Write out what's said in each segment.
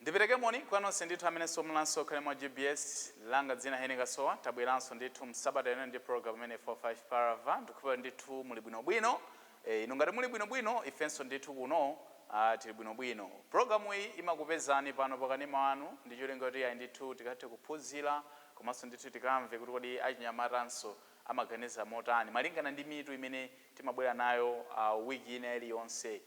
Ndipereke moni kwa nonse ndithu amene somulanso khale mwa GBS. Langa dzina Hene Kasowa. Tabweranso ndithu msabata ino ndi program imene 45 Parava. Ndikupa ndithu muli bwinobwino. Inu ngati muli bwinobwino, ifenso ndithu kuno tili bwinobwino. Programu iyi imakupezani pano pakanema wanu ndi cholinga kuti ayi ndithu tikathe kuphunzira, komanso ndithu tikamve kuti kodi achinyamatanso amaganiza motani malingana ndi mitu imene timabwera nayo wiki ina iliyonse.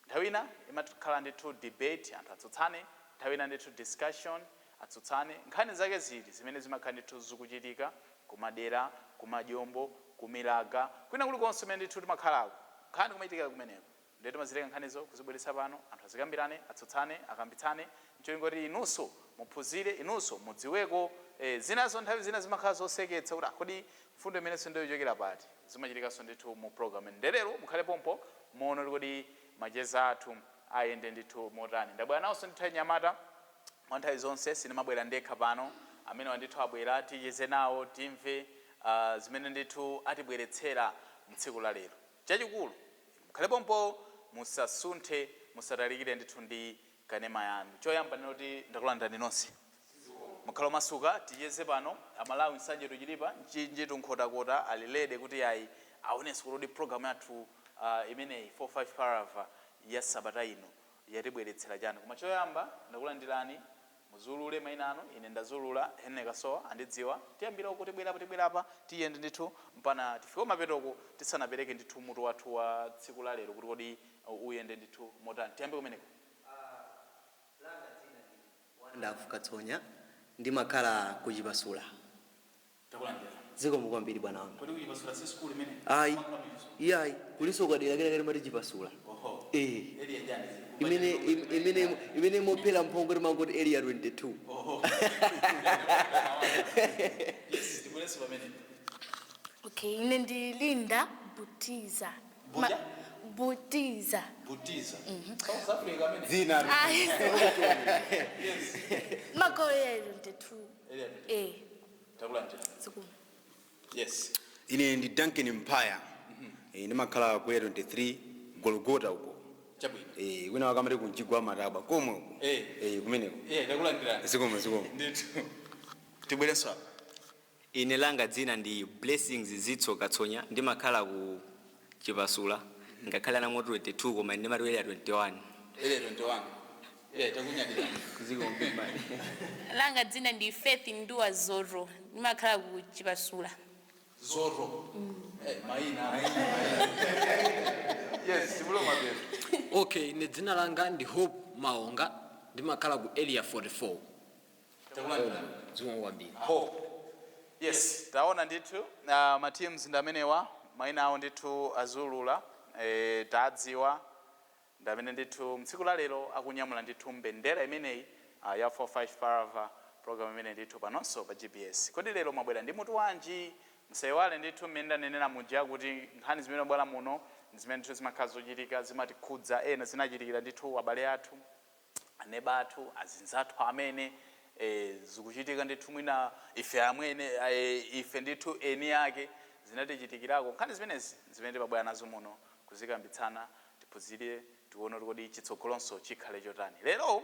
Nthawi ina imakhala ndithu debate, anthu atsutsane. Nthawi ina ndithu discussion, atsutsane. Nkhani zake ziti zimene zimakhala ndithu zikuchitika kumadera, kumajombo, kumilaga, kwina kulikonse kumene ndithu timakhalako, nkhani kumachitikira kumeneko. Ndiye timazitenga nkhanizo kuzibweretsa pano, anthu azikambirane, atsutsane, akambitsane, ncholinga kuti inunso muphunzire, inunso mudziweko. Zinazo nthawi zina zimakhala zoseketsa kuti kodi mfundo imenenso ndiyochokera pati? Zimachitikanso ndithu mu program. Ndelero mukhale pompo muone kuti kodi macheza athu ayende ndithu motani. Ndabwera nawonso ndithu anyamata. Mwa nthawi zonse sindimabwera ndekha pano. Amene ndithu abwera, ticheze nawo, timve zimene ndithu atibweretsera mtsiku la lero. Chachikulu, mukhale pompo, musasunthe, musatalikire ndithu ndi kanema yanu. Choyamba ndinoti ndakulandirani nonse, mukhale omasuka, ticheze pano. Amalawi, Nsanje tuchilipa, Mchinji, Nkhotakota ali ready kuti ayi aonenso kuti program yathu imeneyi 45 Parava ya sabata ino yatibweretsera chani. Koma choyamba ndakulandirani, muzulule mayina anu. Ine ndazulula, Henry Kasowa, andidziwa. Tiyambira uko, tibwerapa, tibwerapa, tiyende ndithu mpana tifike mapetoko tisanapereke ndithu mutu wathu wa tsiku la lero kuti kodi uyende ndithu motani. Tiyambe kumeneko. Ndafu Katsonya, ndimakhala ku Chipasula. Takulandira. Zikomo kwambiri, bwana wanga. Kodi kuchipasula si sukulu imene? Ayi, iyayi, kuliso kwadera kena kali mati Chipasula. Oho. Eh. Area jani? Imene mophera mphongo timangoti Area 22. Oho, yes, tibwerenso pamene. Okay, ine ndi Linda Butiza. Buja? Butiza. Butiza, South Africa amene. Dzina. Ayi. Yes. Makoyero 22. Area 22. Eh. Takulandira. Zikomo. Yes. Ine ndi Duncan Mpaya. Ndimakhala ku Area 23, Golgota uko. Chabwino. Kwina wakamati kunjigwa matabwa komwe uko. Kumeneko. Takulandira. Zikomo, zikomo. Ndithu tibwerenso apa. Ine langa dzina ndi Blessings Zitso Katsonya, ndimakhala ku Chipasula, ngakhale anamoti 22 koma ndimati Area 21. Area 21. Takunyadira. Zikomo. Langa dzina ndi Faith Nduwa Zoro, ndimakhala ku Chipasula. Zoro. Maina. Yes, tibulo mapero. Okay, ine dzina langa ndi Hope Maonga, ndimakhala ku Area 44. Takulandira. Zikomo kwambiri. Hope. Yes, taona ndithu ma teams ndi amenewa, mayina awo ndithu azulula, tadziwa ndi amene ndithu mtsiku la lero akunyamula ndithu mbendera imeneyi ya 45 Parava, program imene ndithu panonso pa GBS. Kodi lero mwabwera ndi mutu wanji? Msayiwale ndithu mmene ndanenera muja kuti nkhani zimene mwabwera muno ndi zimene ndithu zimakhala zochitika, zimatikhudza ena, zinachitikira ndithu abale athu, aneba athu, azinzathu amene zikuchitika ndithu mwina ife amwene, ife ndithu eni ake zinatichitikirako. Nkhani zimenezi zimene timabwera nazo muno kuzikambitsana, tiphunzire, tione kuti kodi chitsogolonso chikhale chotani. Lero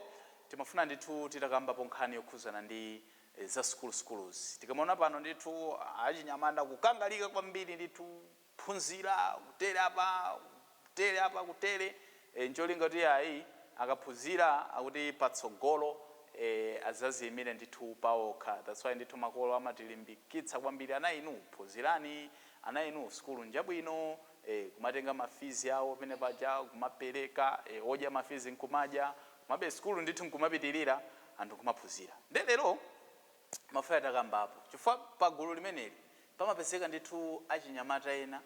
timafuna ndithu titakambapo nkhani yokhuzana ndi za school schools. Tikamaona pano ndithu achinyamata kukangalika kwambiri ndithu phunzira, kutere apa, kutere apa, kutere, ncholinga kuti ayi akaphunzira akuti patsogolo azaziyimire ndithu paokha. That's why ndithu makolo amatilimbikitsa kwambiri, ana inu phunzirani, ana inu sukulu njabwino, kumatenga ma fees awo pene paja kumapereka, odya ma fees nkumadya, kumabe sukulu ndithu nkumapitirira, anthu kumaphunzira. Nde lero mafaya takambapo chifukwa pagulu limeneli pamapezeka ndithu achinyamata ena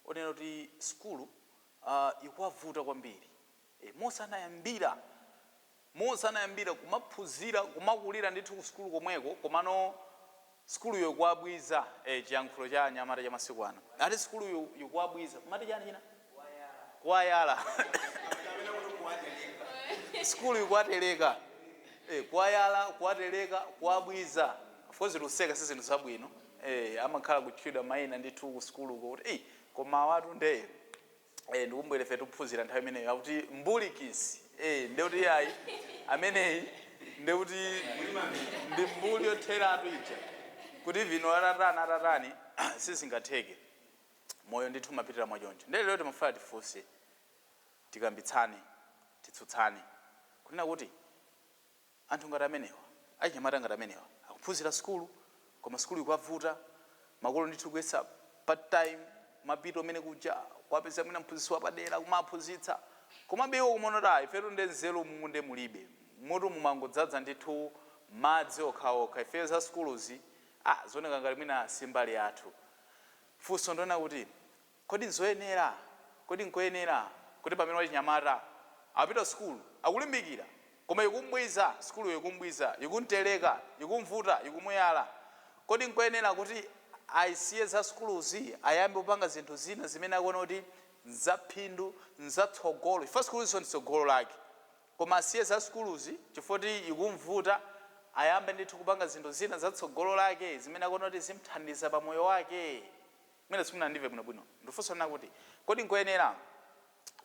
onena kuti sukulu ikuwavuta kwambiri, mosanayambira kumaphunzira, kumakulira ndithu ku sukulu komweko, komano sukuluyo ikuwabwiza. Chiyankhulo cha anyamata cha masiku ano ati sukuluyo ikuwabwiza. Kumati chani china? Kuwayala. Sukulu ikuwatereka, kuwayala, kuwatereka, kuwabwiza. Of course luseka si zinthu zabwino. Amakhala kutchedwa mayina ndithu ku sukuluko kuti koma awatu nde ndikumbwere ife tikuphunzira nthawi imeneyo akuti mbulikisi, ndekuti ayi ameneyi. Ndekuti ndi mbuli yotheratu ija, kuti vino atatani atatani sizingatheke. Moyo ndithu umapitira mwachoncho. Ndilero timafuna tifunse, tikambitsane, titsutsane kunena kuti anthu ngati amenewa, achinyamata ngati amenewa, akuphunzira sukulu koma sukulu ikuwavuta, makolo ndithu kuyesa part time, mapito amene kuja kwapeza mwina mphunzitsi wapadera kumaphunzitsa, komabe iwo kumaona kuti ifetu nde nzeru mumu nde mulibe, mutu mumangodzaza ndithu madzi okhaokha, ifeyo za sukuluzi zioneka ngati mwina simbali yathu. Funso ndiona kuti kodi nzoyenera, kodi nkoyenera kuti pamene wachinyamata apita sukulu, akulimbikira, koma ikumbwiza sukuluyo, ikumbwiza, ikumteleka, ikumvuta, ikumuyala, kodi nkoyenera kuti ayisiye za sukuluzi, ayambe kupanga zinthu zina zimene akuona kuti nzaphindu, nzatsogolo, chifukwa sukuluzinso ndi tsogolo lake, koma asiye za sukuluzi chifukwa kuti ikumvuta, ayambe ndithu kupanga zinthu zina zatsogolo lake zimene akuona kuti zimthandiza pa moyo wake? Mwina simunandimve bwinobwino. Ndifunsa na kuti kodi nkoyenera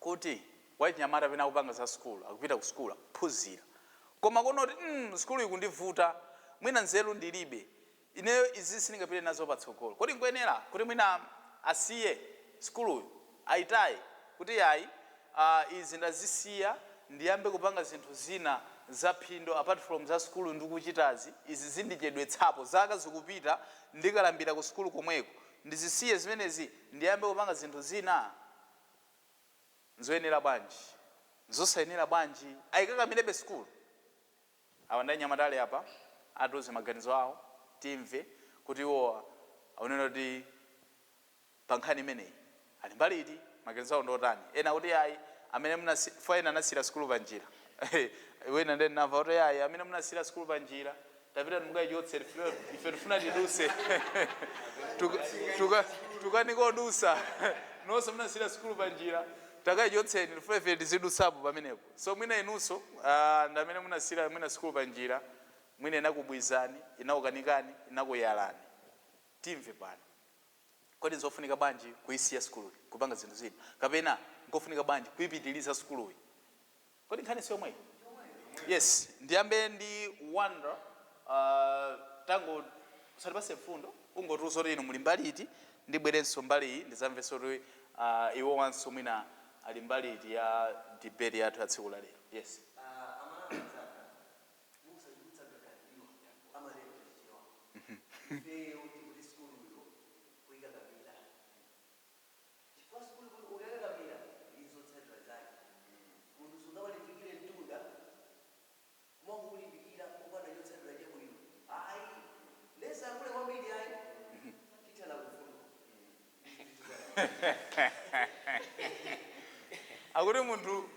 kuti wachinyamata pena akupanga za sukulu, akupita ku sukulu, akuphunzira, koma kuona kuti sukulu ikundivuta, mwina nzeru ndilibe ineyo, izi sindingapite nazo patsogolo, kodi nkoyenera kuti mwina asiye sukuluyo, ayitaye, kuti yayi, izi ndazisiya, ndiyambe kupanga zinthu zina za phindu apart from za sukulu ndikuchitazi, izi zindichedwetsapo, zaka zikupita, ndikalambira ku sukulu komweko, ndizisiye zimenezi, ndiyambe kupanga zinthu zina? Nzoyenera bwanji, zosayenera bwanji? Ayikakamilebe sukulu? Awa ndi anyamatale apa, atiuze maganizo awo, timve kuti iwo akunena kuti pa nkhani imeneyi ali mbali iti, maganizo awo ndotani. Ena kuti ayi, amene fa ena anasiyira sukulu pa njira. Wena ndiye ndinamva kuti ayi, amene munasiyira sukulu pa njira, tapita mukayichotse, ife tifuna tiduse, tukanikodusa. Nonse munasiyira sukulu pa njira, takayichotseni, tifuna ife tizidusapo pamenepo. So mwina inunso ndamene munasiyira mwina sukulu pa njira, mwina inakubwizani, inakukanikani, inakuyalani. Timve pano, kodi nzofunika bwanji kuyisiya sukuluyi, kupanga zinthu zina, kapena nkofunika bwanji kuyipitiliza sukuluyi? Kodi nkhani si yomweyi? Yes, ndiyambe ndi Wonder. Tango usatipase mfundo, ungotiuza kuti inu muli mbali iti, ndibwerenso mbali iyi, ndizamvenso kuti iwo wanso mwina ali mbali iti ya debate yathu ya tsiku la lero. Yes. Amalangizana musachulutsa gagandiwa, amalero Chichewa. Ifeyo tikuti sukuluyo kuyikakamira, chifukwa sukulu kuti ukayikakamira izotsatira zake, munthu sungamalimbikire mtunda kumangokulimbikira popanda chotsatira chabwino, ayi. Ndesakule kwambiri, ayi, tithana kufuna. Akuti munthu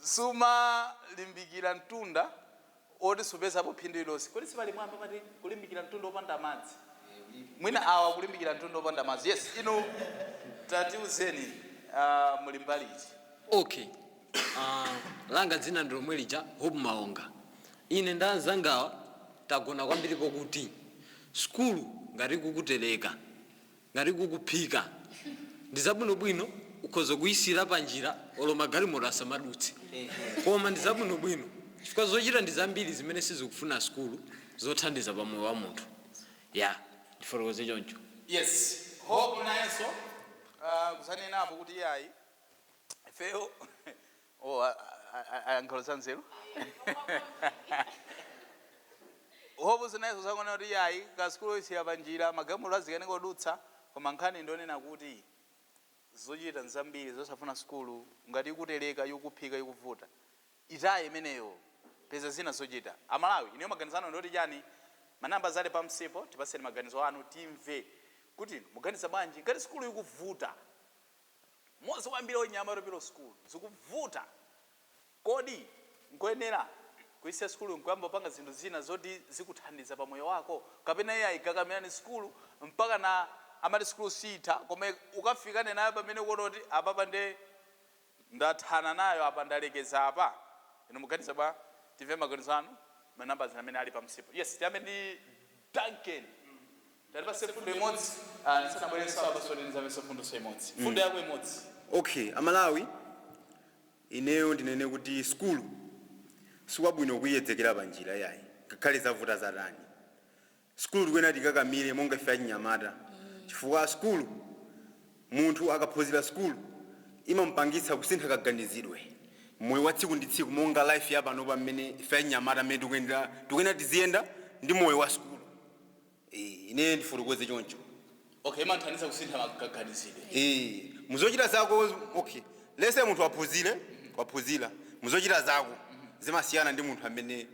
sumalimbikira mtunda oti supezapo phindu ilonse. Kodi sipali mwamba mati kulimbikira mtunda opanda madzi? Mwina awa kulimbikira mtunda opanda madzi. Yes, inu tatiuzeni, muli mbali iti? Okay, langa dzina ndi lomwe lija, Hope Maonga. Ine ndi anzangawa tagona kwambiri pokuti sukulu ngati kukutereka, ngati kukuphika, ndi zabwinobwino, ukhoza kuyisira panjira olo magalimoto asamadutse, koma ndi zabwinobwino chifukwa zochita ndi zambiri zimene sizikufuna sukulu, zothandiza pa moyo wa munthu. Ya, ndifotokoze choncho. Yes, Hope nayenso kusanenapo kuti yayi, ifeyo oh, ayankhalo za nzeru. Hope zinayenso zakuona kuti yayi, kasukulu oyisiya panjira, magalimoto azikanika odutsa, koma nkhani ndionena kuti zochita nzambiri zosafuna sukulu, ngati ikutereka, ikuphika, ikuvuta, itayi imeneyo, peza zina zochita. Amalawi, ineyo maganizo anu ndoti chani? Manamba zali pamsipo, tipaseni maganizo anu, timve kuti inu muganiza bwanji. Ngati sukulu ikuvuta, mmodzi wambiri onyama topita sukulu zikuvuta, kodi nkoyenera kuyisiya sukulu nkuyamba kupanga zinthu zina zoti zikuthandiza pa moyo wako, kapena iye ayikakamirani sukulu mpaka na amati sukulu sitha, koma ukafikane nayo pamene ukuona kuti apapa nde ndathana nayo, apa ndalekeza apa? Inu muganiza bwa? Timve maganizo anu, manamba amene ali pamsipo. Yes, tiyambe ndi Duncan, tatipase fundo imodzi. Ndisanabwerenso apa, so ndizamvenso fundo imodzi, fundo yako imodzi. Okay, Amalawi, ineyo ndinene kuti skulu Sikwabwino kuyedzekera panjira yayi, ngakhale zavuta zatani. Sukulu tikuyenera tikakamire monga ife achinyamata, chifukwa sukulu, munthu akaphunzira sukulu imampangitsa kusintha kaganizidwe moyo wa tsiku ndi tsiku, monga life ya panopa mmene ife achinyamata mmene tikuyendera, tikuyenera tiziyenda ndi moyo wa sukulu. Ine ndifotokoze choncho. Okay, imanthandiza kusintha kaganizidwe. Muzochita zako, okay, lese munthu aphunzire, waphunzira, muzochita zako zimasiyana ndi munthu amene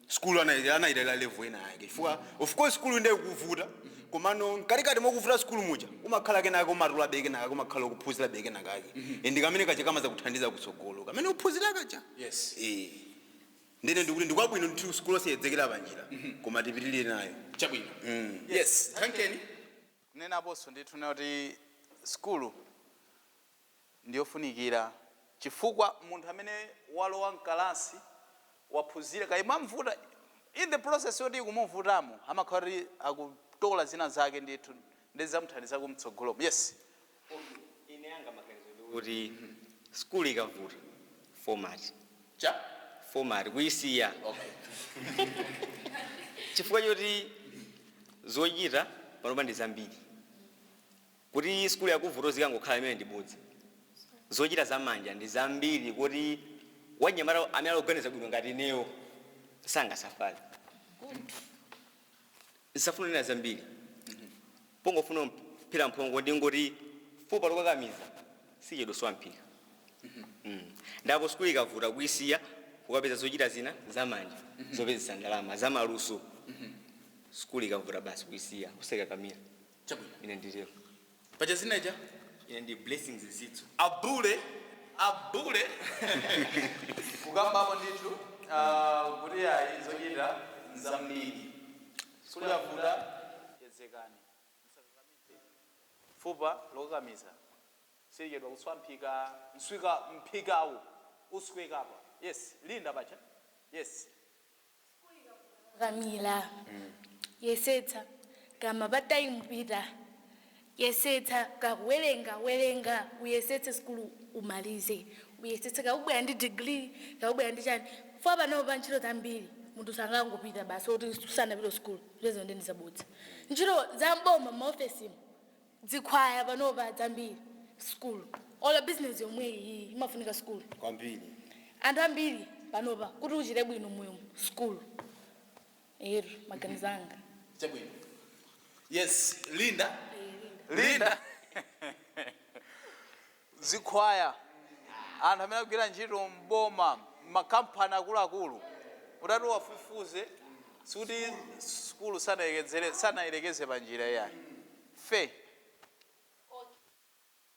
skulu anayitala level ina yake, chifukwa of course skulu ndiye kuvuta, komano mkatikati mokuvuta skulu muja umakhala kenaka umatula beke naka, umakhala ukuphunzira beke nakake, and kamene kaja kamaza kuthandiza kutsogolo kamene uphunzira kaja. Ndene ndikuti ndikwabwino ndithu skulu osayedzekera panjira, koma tipitirire nayo. Chabwino. Yes, thankeni. Kunenaponso ndithu kuti skulu ndiyofunikira, chifukwa munthu amene walowa mkalasi, waphunzira, kayimamvuta, in the process yoti ikumuvutamo amakhala kuti akutola zina zake ndithu ndi zamuthandiza kumtsogolomo. Yes. Ine yanga maganizo ndikuti skulu ikavuta, format. Cha? Format, kuyisiya. Chifukwa choti zochita panopa ndi zambiri, kuti skulu yakuvuta zikangokhala imene ndibodza, zochita zamanja ndi zambiri, kuti wanyamata amene akuganiza bwino ngati ineyo sangasafale. Zisafuna nena zambiri, pongofuna mphira mphongo, ndingoti fupa lokakamiza sichedwa mphika. Ndapo skulu ikavuta, kuyisiya, kukapeza zochita zina zamanja zopezesa ndalama zamaluso. Skulu ikavuta, basi, kuyisiya, usakakamira. Chabwino. Ine nditero. Pacha zineja? Ine ndi Blessings Zitso. Abule, abule kukambapo ndithu kuti ayi, zochita nzambiri, skulu yavuta, yezekani, fupa lokakamiza silichedwa kuswa mphika, mswika mphikawu uswekapa. Yes, Linda pacha. Yes. Kamila, yesetsa kama batayimpita, yesetsa kakuwerenga, werenga, uyesetse sikulu umalize, uyesetse kakubwera ndi degree, kakubwera ndi chani fo. Panopa ntchito zambiri munthu sangangopita basi oti usanapita sikulu. Zipezo ndi ndizabodza. Ntchito za mboma, maofesimu, zikhwaya panopa zambiri sikulu. Olo business yomwe iyi imafunika sikulu. Kwambiri. Anthu ambiri panopa, kuti uchite bwino moyo, sikulu. Ero maganizo anga. Chabwino. Yes, Linda. Linda, zikhwaya, anthu amene akugwira ntchito mboma, makampani akuluakulu, utati wafufuze, sikuti sukulu sanayerekeze pa njira yayi fe.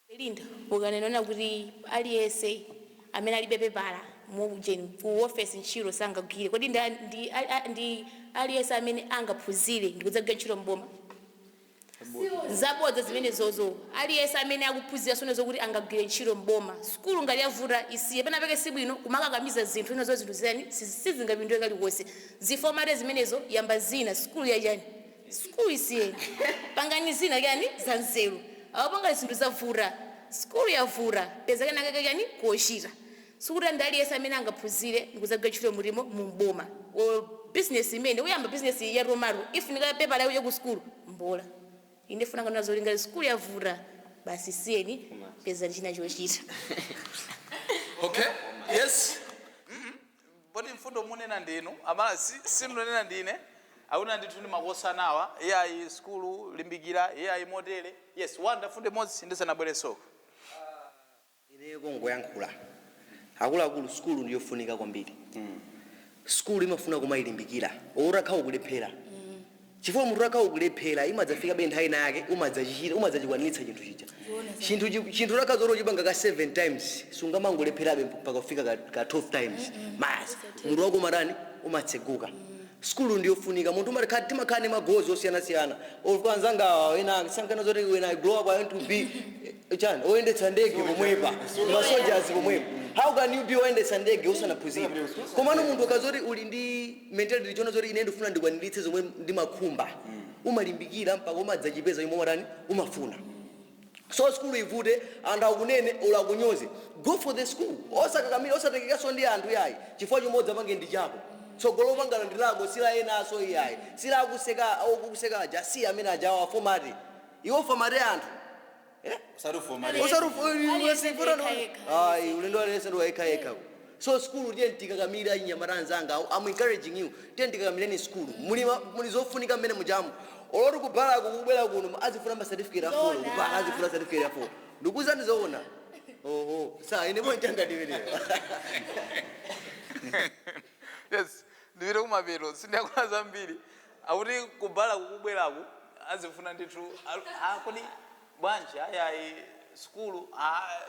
Linda, ukanena kuti aliyense amene alibe pepala mujeni ku ofesi ntchito sangagwire, kodi ndi aliyense amene angaphunzire ndikudzagwira ntchito mboma? Zabodza zimene zozo. Aliyense amene akuphunzira sone zokuti angagwire ntchito mboma. Sukulu ngati yavuta, isiye. Penapeke sibwino kumakakamiza zinthu ino zo zinthu ziyani sizingapindule kalikonse. Zifomate zimenezo, yamba zina. Sukulu yachani? Sukulu isiyeni, pangani zina yani zanzeru. Awapanga zinthu zavuta, sukulu yavuta, peza kenakake yani kochita. Sikuti ndi aliyense amene angaphunzire ndikudzagwira ntchito mulimo mumboma. O business imene uyamba, business ya tomato, ifunika pepa layo ku sukulu? Mbola. Ine funa kana zolinga, sukulu yavuta, basi, siyeni, peza china chochita. Okay, yes. Poti mfundo munena ndinu amala simnonena ndine, akuna ndithu ndi makosanawa. Iye ayi, skulu limbikira, iye ayi motere. Yes, wanda fundo imodzi ndisanabwere soko. Ine kongoyankhula, akuluakulu, sukulu ndiyofunika kwambiri. Sukulu imafuna kumayilimbikira utakhala ukulephera, chifukwa munthu utakhala ukulephera imadzafika be nthawi yake umadzachichita, umadzachikwaniritsa chinthu chija. Chinthu utakhala zoti uchipanga ka 7 times, sungamangolepherabe mpaka kufika ka 12 times mas munthu wako umatani? Umatseguka. Sukulu ndiyofunika. Munthu umakhala, timakhala ndi ma goals osiyanasiyana. Anzanga ena sankana zoti when I grow up I want to be chani, oyendetsa ndege pomwepa, ma soldiers pomwepa. How can you be oyendetsa ndege usanaphunzire? Komano munthu ukazoti uli ndi mentality chona zoti ine ndifuna ndikwaniritse zomwe ndimakhumba, umalimbikira mpaka umadzachipeza yomwe umatani, umafuna. So skulu ivute, anthu akunene olo akunyoze, go for the school. Osakakamira, osatekekanso ndi anthu yayi, chifukwa chimodzi apange ndi chako. Tsogolo pangano ndi lako, sila enaso iyayi, sila akuseka okukuseka aja, si amene ajawa format iwo, format anthu. Aliyense ndi yekha. Ayi, ulendo aliyense ndi wayekha. So skulu tiye tikakamira. Anyamata anzanga, I'm encouraging you, tiye tikakamireni skulu. Muli zofunika mmene mujamu. Oloti kubalako kubwera kuno azifuna ma certificate a 4. Zoona. Kubala azifuna certificate a 4. Ndikuwuzani zoona. Oho, sa ine point yanga ndimeneyo. Yes, ndipite kumapeto, sindiyakula zambiri. Akuti kubala kukubweraku azifuna ndithu kodi bwanji? Ayayi, sukulu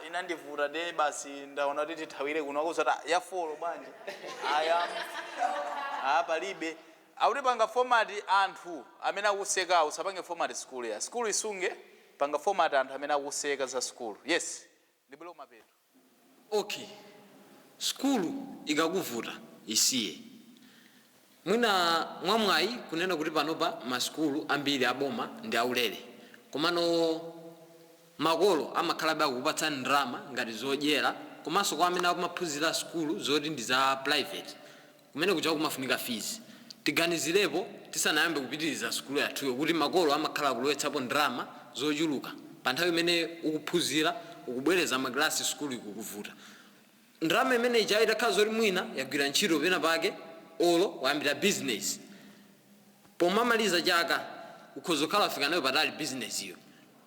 inandivuta de basi ndaona kuti tithawire kuno. Akusati ya 4 bwanji? Aya, palibe. Akuti panga format anthu amene akusekawo. Usapange format skulu ya skulu isunge, panga format anthu amene akuseka za skulu. Yes, ndibwere kumapeto. Okay, skulu ikakuvuta isiye. Mwina mwamwayi kunena kuti panopa masukulu ambiri aboma ndi aulere, komano makolo amakhalabe akukupatsani ndalama ngati zodyera. Komanso kwa amene akumaphunzira sukulu zoti ndi za private, kumene kuja kumafunika fees. Tiganizirepo tisanayambe kupitiriza sukulu yathuyo kuti makolo amakhala akulowetsapo ndalama zochuluka pa nthawi imene ukuphunzira, ukubwereza maklasi, sukulu ikukuvuta. Ndalama imene ija itakhala zoti mwina yagwira ntchito pena pake olo wayambira business, pomamaliza chaka ukhoza kukhala wafika nayo patali business iyo,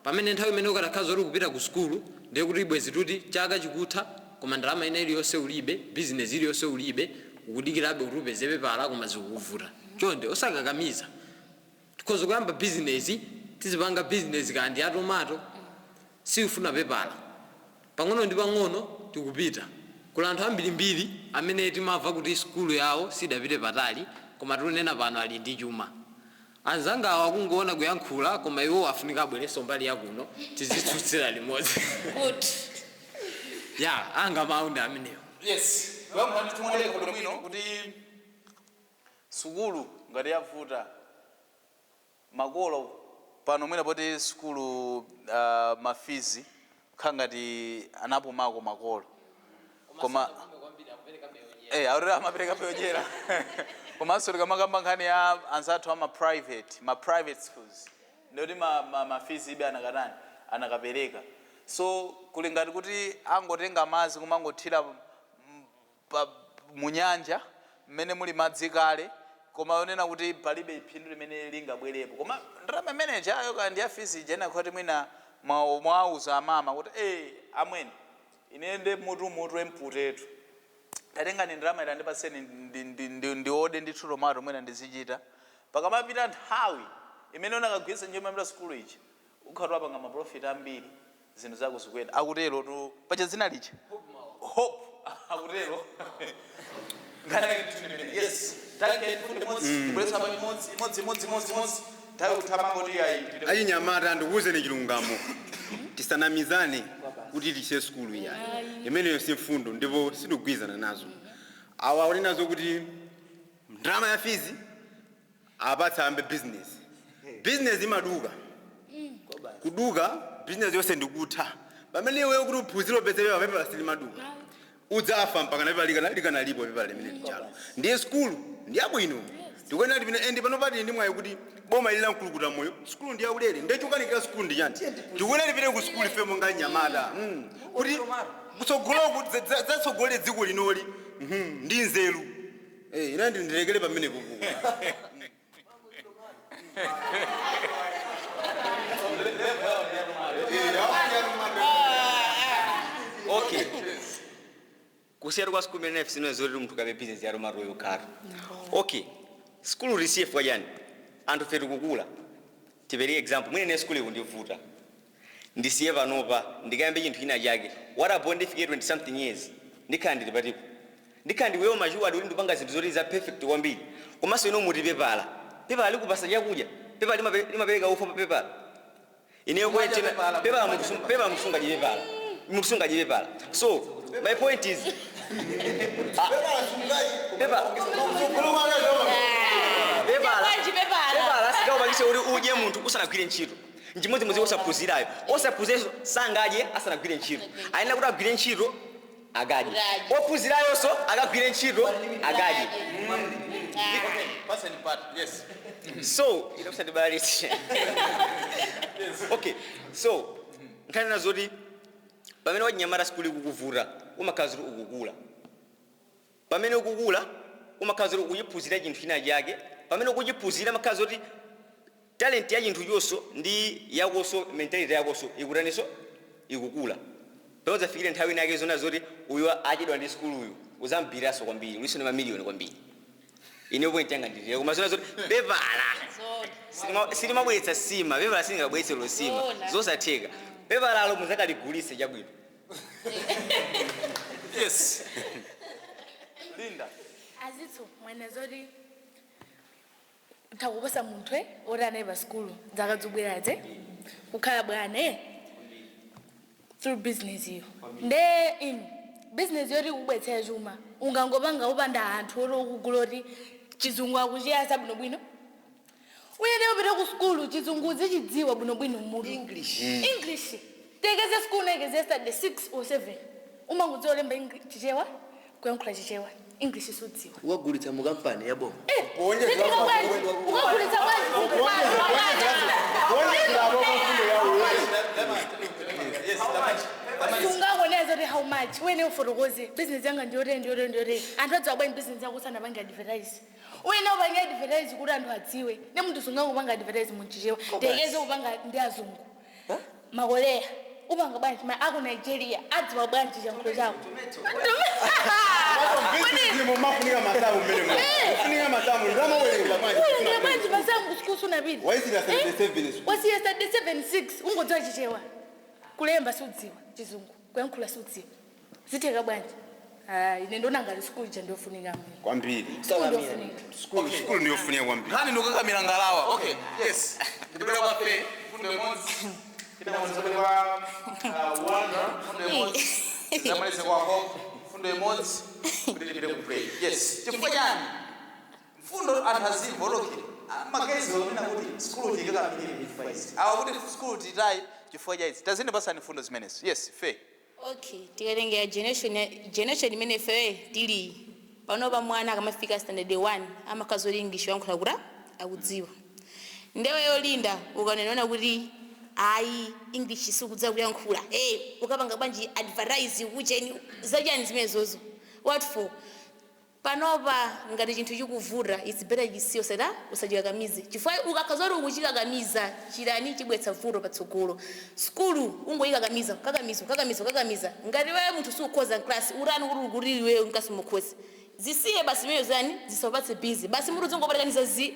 pamene nthawi imene ukatakhala zoti kupita ku sukulu ndiye kuti ibwezi tuti chaka chikutha koma ndalama ina iliyonse ulibe, business iliyonse ulibe, ukudikirabe kuti upeze pepala koma zikukuvuta. Chonde osakakamiza. Tikhoza kuyamba business, tizipanga business kandi ya tomato, siufuna pepala. Pang'ono ndi pang'ono tikupita. Kula anthu ambirimbiri amene timamva kuti sukulu yawo sidapite patali, koma tikunena pano ali ndi chuma. Anzanga awa akungoona kuyankhula, koma iwo afunika abwerenso mbali yakuno tizitsutsira limodzi. Good. Ya, anga mawu ndi amenewo. Yes, kuyankhula ndithu mwaleka bwino kuti sukulu ngati yavuta, makolo pano mwina poti sukulu ma fees kukhala ngati anapumako makolo, koma aurera amapereka peodyera. Komanso tikamakamba nkhani ya anzathu ama private, ma private schools, ndikuti ma fees ibe anakatani, anakapereka. So kuli ngati kuti angotenga madzi kumangothira munyanja mmene muli madzi kale, koma onena kuti palibe phindu limene lingabwerepo. Koma ndalama imene chayo kandi ya fees ija inakhoti mwina mwauza amama kuti, "Amwene, ine nde mutu emputetu, tatengani ndalama ila ndipaseni ndiode ndithu tomato mwina ndizichita." Pakamapita nthawi imene unakagwiritsa ntchito mapita sukulu iji, ukhati wapanga ma profit ambiri, zinthu zako zikuyenda. Akutero tu pacha dzina licha Hope, akutero. Yes, take fundi imodzi, ibweretsa pa imodzi, imodzi, imodzi, imodzi, imodzi. Nthawi kuthamanga kuti ayi. Achinyamata, ndikuwuzeni chilungamo, tisanamizane kuti tisiye sukulu iyayi, imeneyo si mfundo ndipo sitikugwirizana nazo. Awa akunenazo kuti ndalama ya fees apatsa ambe business. Business imaduka, kuduka business yonse ndikutha, pamene iweyo kuti uphunzire upeze pepa, pepa silimaduka. Udzafa mpaka na pepa likanalipo pepa limene lijalo. Ndiye sukulu ndiyabwino, tikuyenera tipine endi pano pati ndi mwayi kuti boma ili lamkulukuta moyo, sukulu ndi yaulere. Ndechokanikira sukulu ndi chani? Tikuyenera tipite ku sukulu ife monga nyamata, kuti kutsogoloku zatsogolere dziko linoli ndi nzeru. Ine ndilekere pamenepo. Okay, kusiyana kwa sukulu imene sino zoti munthu kabe business ya tomato yokhala. Okay, sukulu risiye chani? Anthu fe tikukula. Tipereke example, mwine ne sukulu ikundivuta, ndisiye panopa ndikayambe chinthu china chake. What about ndifike 20 something years, ndikhala ndili patipo, ndikhala ndiweyo machuwa kuti ndipanga zinthu zoti za perfect kwambiri? Komanso ino muti pepala, pepala likupasa chakudya? Pepala limapereka ufa pa pepala? Ineyo point pepala, pepala pepala musunga pepala, musunga pepala. So my point is pepala Bwanji pepala? Pepala sikawupangise kuti udye munthu usanagwire ntchito. Nchimodzimodzi osaphunzirayo, osaphunzirayo sangadye asanagwire ntchito. Ayenera kuti agwire ntchito akadye. Akadye. Ophunzirayonso akagwire ntchito akadye. Person part, yes. So ine kusandibalitse. Okay, so nkhani nazoti pamene wachinyamata sikuli kukuvuta, umakhala zoti ukukula. Pamene ukukula umakhala zoti ukuchiphunzira chinthu china chake. Pamene ukuchiphunzira umakhala zoti talent ya chinthu chonso ndi yakonso, mentality yakonso ikutaninso, ikukula. Pamene udzafikire nthawi inake zona zoti uyu achedwa ndi sukuluyu, uzambiranso kwambiri, uliso ndi mamiliyoni kwambiri. Ine point yanga nditire, koma zona zoti pepala silimabweretsa sima, pepala silingabweretse losima. Zoona. Zosatheka. Pepalalo muzakaligulitse chabwino. Yes, Linda. Azitso mwene zoti takuposa munthu oti anayi pa sikulu zaka zobweraze kukhala bwana through business iyo. Nde inu business yoti kubwetsera chuma ungangopanga upanda anthu oti ukugula oti chizungu akuchiyasa bwinobwino? Uyene upite ku sukulu, chizungu uzichidziwa bwinobwino mmutu. English. English tekeze sikulu naikeze standard 6 or 7, umangudziwa olemba Chichewa, kuyankhula Chichewa, English sudziwa. Ukagulitsa mu kampani ya boma. Ukagulitsa bwanji? Sungangoneza kuti how much wene ufotokoze business yanga ndiyotee, ndiyotee, ndiyotee, anthu adziwa bwanji business yako usanapange advertise? Uyene upange advertise kuti anthu adziwe. Ne munthu sungangopanga advertise munchichewa, tekeze upanga ndi azungu makoleya, upanga bwanji? Ma aku Nigeria adziwa bwanji chankhulo chako? Mafunika masamu mmene mufunika masamu ndamawerenga manje. Ulenga bwanji masamu kusukulu sunapita? Waisira 77 school. Wasiya 77 6, ungodziwa Chichewa, kulemba sudziwa, chizungu kuyankhula sudziwa, zitheka bwanji? Ah, ine ndona ngati sukulu ija ndiyofunika mwe. Kwambiri. Sukulu ndiyofunika. Sukulu ndiyofunika kwambiri. Nkhani ndikukakamira ngalawa. Okay, yes, ndipita kwa fe fundo imodzi, kinamalizire kwa Wanda fundo imodzi, zamalize kwa Hope fundo imodzi, kuti tipite ku break. Yes, chifukwa chani mfundo anthu azimva oloke magezi onena kuti sukulu tikakamire chifukwa izi, awa kuti sukulu titayi chifukwa cha izi? Tazine pasani mfundo zimenezo. Yes, fe. Okay, tikalengera generation imene ifewe tili panopa, mwana akamafika standard 1 amakhaza kuti English yankhula kuti akudziwa. Ndewe yolinda ukanenona kuti ayi, English sikudziwa kuyankhula, hey, ukapanga bwanji advertise kucheni zachani zimenezozo? What for? Panopa ngati chinthu chikuvuta, it's better chisiyo seta usachikakamize, chifukwa ukakhaza kuti ukuchikakamiza chirani chibwetsa vuto patsogolo. Skulu ungoyikakamiza, kakamiza, kakamiza, kakamiza, ngati wewe munthu sukhoza mklasi, urani kuti ukuti iweyo mklasi mukhoza, zisiye basi imeneyo zani zisapatse busy basi mutu zingopatikaniza zi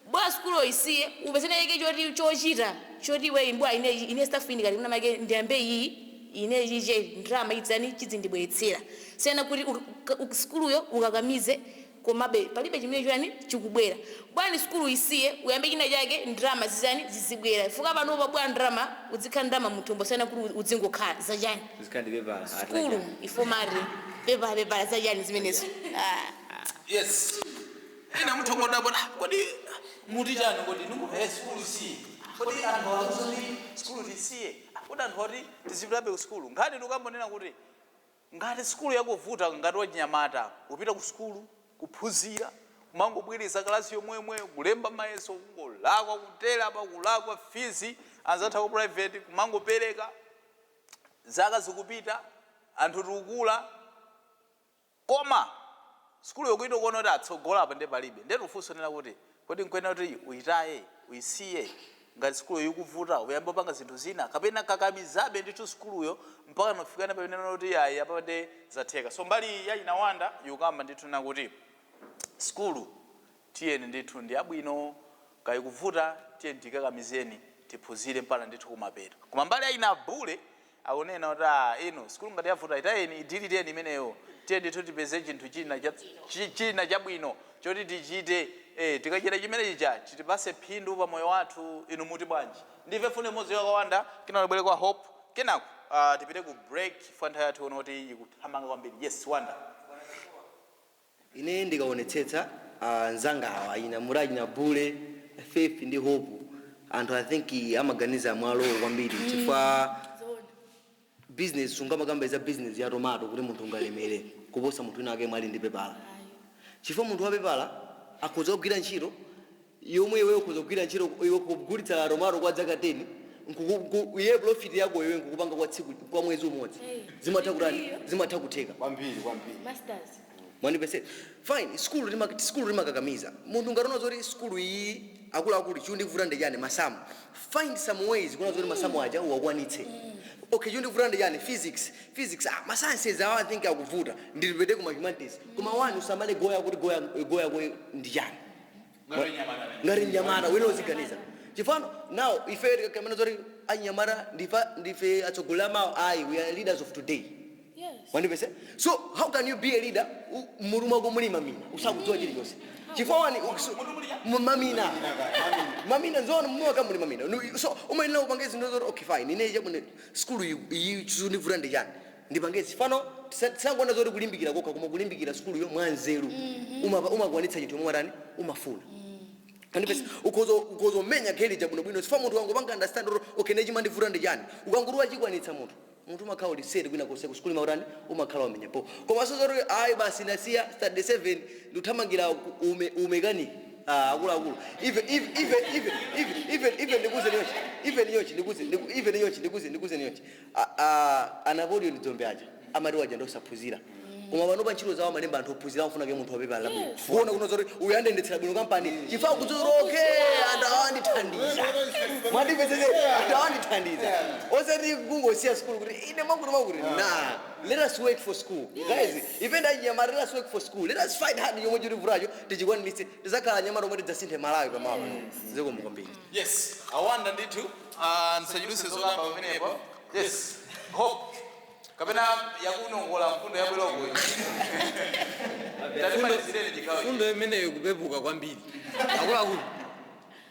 bwa skulu isiye, upezene choti chochita choti iwe mbwa ine staff ini kati mnamake ndiyambe iyi ine chiche ndrama idzani chidzindibweretsera siyana kuti skuluyo ukakamize komabe palibe chimene chani chikubwera. Bwani skulu isiye, uyambe china chake, ndrama zizani zizibwera. Fuka panopa bwa ndrama uzikhala ndrama muthumbo siyana kuti uzingokhala zachani. Zikhandipepala. Skulu ifomari pepala pepala zachani zimenezo. Ah. Yes, ina muthokoda bona kodi muti chani? Kodi ningu sukulu siye? Kodi anthu akuti sukulu tisiye? Kodi anthu ati tizipitabe ku sukulu? Nkhani ndikambonena kuti ngati sukulu yakuvuta, ngati wachinyamata upita ku sukulu kuphunzira, kumangobwereza kalasi yomwemweyo, kulemba mayeso kungolakwa, kutera pa kulakwa, fees anzatha ku private kumangopereka, zaka zikupita, anthu tikukula, koma sukulu yokuita kuona kuti atsogola apa ndi palibe. Ndetu ufunso nena kuti kodi nkwena kuti uyitaye, uyisiye ngati sukuluyo ikuvuta, uyambe upanga zinthu zina, kapena kakamizabe ndithu sukuluyo mpaka nofikana pamene kuti ayi, apa ndi zatheka? So mbali ya inawanda yukamba ndithu nakuti sukulu tiyeni ndithu ndi abwino, kayikuvuta tiyeni tikakamizeni tiphunzire mpaka ndithu kumapeto. Koma mbali ya ina bule akunena kuti ah, ino sukulu ngati yavuta itayeni, idiliteni imeneyo, tiye ndithu tipeze chinthu china china chabwino choti tichite, tikachita chimene chicha chitipase phindu pa moyo wathu. Inu muti bwanji? Ndive fundo imodzi yakawanda, kenako tibwere kwa Hope, kenako tipite ku break chifukwa nthawi yathu kuona kuti ikuthamanga kwambiri. Yes, Wanda. Ine ndikaonetsetsa, anzangawa ina muraji na Bule, Faith ndi Hope Anthu, I think, amaganiza mwalo kwambiri chifukwa Zoona. Business, sungamakamba za business ya tomato kuti munthu ungalemere kuposa munthu wina ake mwali ndi pepala, chifukwa munthu wa pepala akhoza kugwira ntchito yomwe iweyo ukhoza kugwira ntchito iwe kugulitsa tomato kwa zaka 10, iye profit yako iwe nkukupanga kwa tsiku, kwa mwezi umodzi. Hey. Zimatha kutani? Zimatha kutheka. Kwambiri, kwambiri. Masters. Mwandipese? Fine, skulu limakakamiza munthu. Ngationa zoti skulu iyi, akuluakulu, chikundivuta ndi chani? Masamu. Find some ways kuna zoti masamu aja uwakwanitse. Okay, chikundivuta ndi chani? Physics. Physics, ah, ma sciences awa, I think akuvuta, ndilipete kuma humanities. Koma wani usamale goya kuti goya goya goya ndi chani. Ngati mnyamata wina uziganiza chifano. Now ife tikamena zoti anyamata ndife atsogoleri amawo, ayi, we are leaders of today. Wandipese? So how can you be a leader mutu mwako muli mamina, usakudziwa chilichonse? Chifukwa wani mamina, mamina nzoona mumwaka muli mamina. So umayenera upange zinthu zoti, okay, fine, ine chabwino, skulu iyi chizundivuta ndi chani, ndipange fano. Tisangoona zoti kulimbikira kokha, koma kulimbikira skuluyo mwanzeru umakwanitsa chinthu yomwe matani umafuna. Andipesa? Ukhoza umenya geli jabwinobwino sifa munthu wangopanga understand uri, okay, ne chimandivuta ndi chani, ukanguruwa chikwanitsa munthu, munthu umakhala uli seri kwina kose kusukulu mautani umakhala wamenya po. Koma sozoti ayi, basi, nasiya standard 7, ndikuthamangira umechanic. Ah, akuluakulu, even ndikuze nyochi, even nyochi ndikuze even nyochi ndikuze nyochi. Ah, ah, anapolio ndidzombe aja amati waja ndosaphunzira, koma pano pa ntchito zawo amalemba anthu ophunzira. Amafuna ke munthu wapepala labwino, kuona kuno zoti uyu andendetsera bwino kampani, chifukwa kudzoti okay, anthu awa andithandiza. Mwandipesese? Anthu awa andithandiza, osati kungosiya skulu kuti ine mwakuti mwakuti. Na let us work for school, guys. Ife ndachinyamata, let us work for school, let us fight hard. Yomwe chilivuracho tichikwaniritse, tizakhala nyamata omwe tidzasinthe Malawi pamawa. Zikomo kwambiri. Yes, awanda ndithu, nsachuluse zokamba pamenepo. Yes, Hope kapena yakunongola mfundo yabweloko, tatimalizireni chigawo. Fundo imeneyo kupepuka kwambiri. Akuluakulu,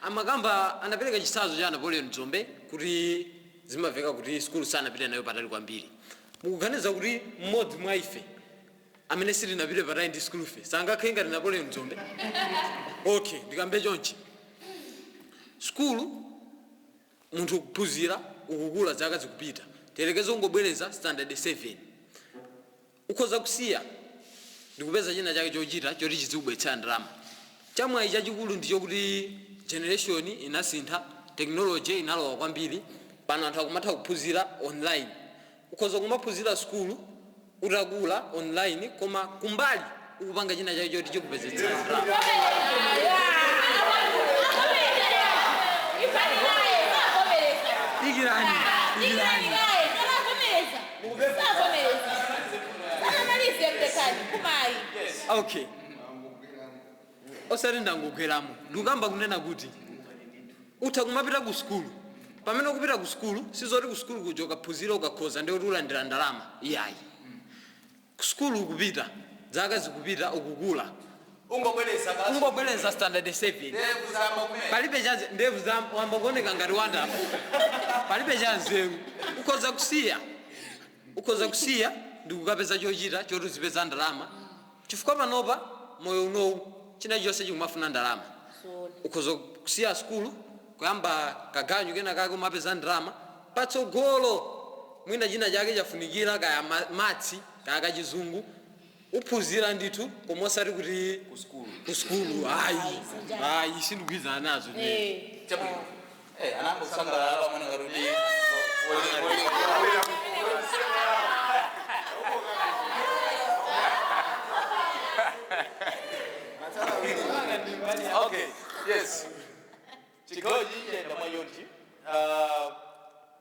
amakamba anapereka chitsanzo cha Napoleon Dzombe kuti zimaveka kuti skulu sanapite nayo patali kwambiri. Mukuganiza kuti mmodzi mwa ife amene sitinapite patali ndi skulu fe sangakhale ngati Napoleon Dzombe? Okay, ndikambe chonchi: skulu munthu ukuphunzira, ukukula, zaka zikupita. Tiyerekeze ungobwereza standard 7, ukhoza kusiya ndikupeza china chake chochita choti chizikubwetsera ndalama. Chamwayi chachikulu ndichokuti generation inasintha, technology inalowa kwambiri. Pano anthu akumatha kuphunzira online. Ukhoza kumaphunzira skulu utakula online, koma kumbali ukupanga china chake choti chikupezetsera ndalama. Dikirani, dikirani. Okay, osati ndangogweramo. Ndikukamba kunena kuti utha kumapita ku sukulu. Pamene ukupita ku sukulu, sizoti ku sukulu kuja ukaphunzira, ukakhoza, ndi kuti ulandira ndalama, iyayi. Ku sukulu ukupita, zaka zikupita, ukukula. Ungobwereza basi. Ungobwereza standard 7. Ndevu zamba kumene. Palibe cha ndevu za wamba kuoneka ngati wandafu, palibe cha nzeru. Ukhoza kusiya, ukhoza kusiya ndikukapeza chochita choti uzipeza ndalama, chifukwa panopa moyo unowu china chonse chikumafuna ndalama. Ukhoza kusiya skulu, kuyamba kaganyu kena kake, umapeza ndalama. Patsogolo mwina china chake chafunikira, kaya maths, kaya kachizungu, uphunzira ndithu, koma osati kuti ku skulu, ayi, ayi, sindikugwirizana nazo ine. Chabwino. Eh, anayamba kusangalala pamene ngati kuti okay, yes, chigawo chichiyenda mwayonji.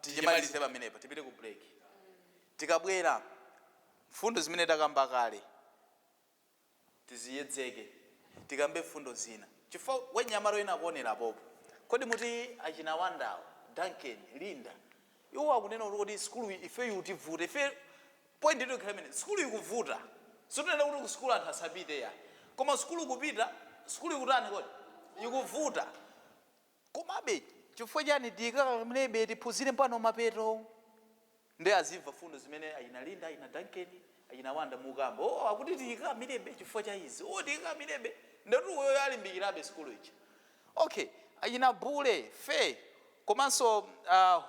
Tichimalize pamenepa, tipite ku break. Tikabwera, mfundo zimene takamba kale tiziyedzeke, tikambe mfundo zina, chifukwa wenyamaro ena akuonera popo. Kodi muti achina Wandawo, Duncan, Linda, iwo akunena kuti kodi skulu ife ikutivute ife? Point ito ikhala imene skulu ikuvuta. Sitinena kuti ku skulu anthu asapite ya, koma skulu kupita, skulu ikutani? Kodi ikuvuta? Komabe chifukwa chani tikakamlebe tiphunzire mpano mapeto? Ndi azimva fundo zimene ayina Linda, ayina Duncan, ayina Wanda mukamba. Oh, akuti tiyikamirebe chifukwa cha izi. Oh, tiyikamirebe ndatu uyo alimbikirabe skulu ichi. Okay, ayina Bule fe Komanso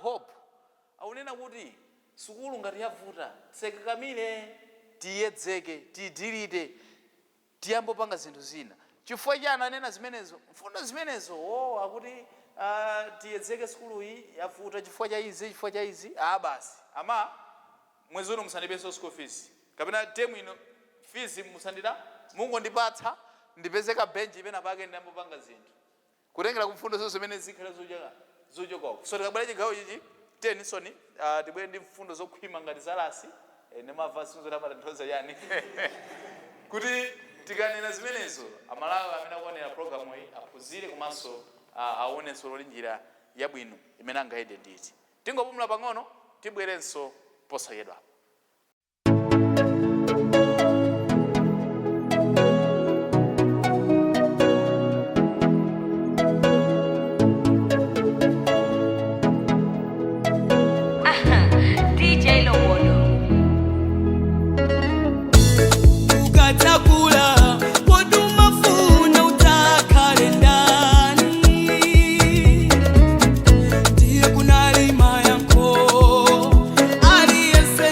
Hope akunena kuti sukulu ngati yavuta, tisakakamire, tiyedzeke, tidilite, tiyambopanga zinthu zina. Chifukwa chani anena zimenezo, mfundo zimenezo? O, akuti tiyedzeke, sukuluyi yavuta chifukwa cha izi, chifukwa cha izi. Ah, basi, ama mwezi uno musandipenso school fees, kapena temu ino fees musandida, mungondipatsa ndipeze ka benji pena pake ndiyambopanga zinthu, kutengera kumfundo zonse zimene zikhale zochoka zochokako. So tikabwera chigawo chichi tenisoni, tibwere ndi mfundo zokhwima ngati zalasi ndimamva sinzotamatanthauza chani, kuti tikanena zimenezo Amalawi amene akuonera programu iyi aphunzire komanso aonenso loli njira yabwino imene angayende nditi. Tingopumula pang'ono, tibwerenso posachedwapa. DJ Lobodo. Ukatakula kodumafuna utakhale ndani? Ndiye kunalima yanko aliyese.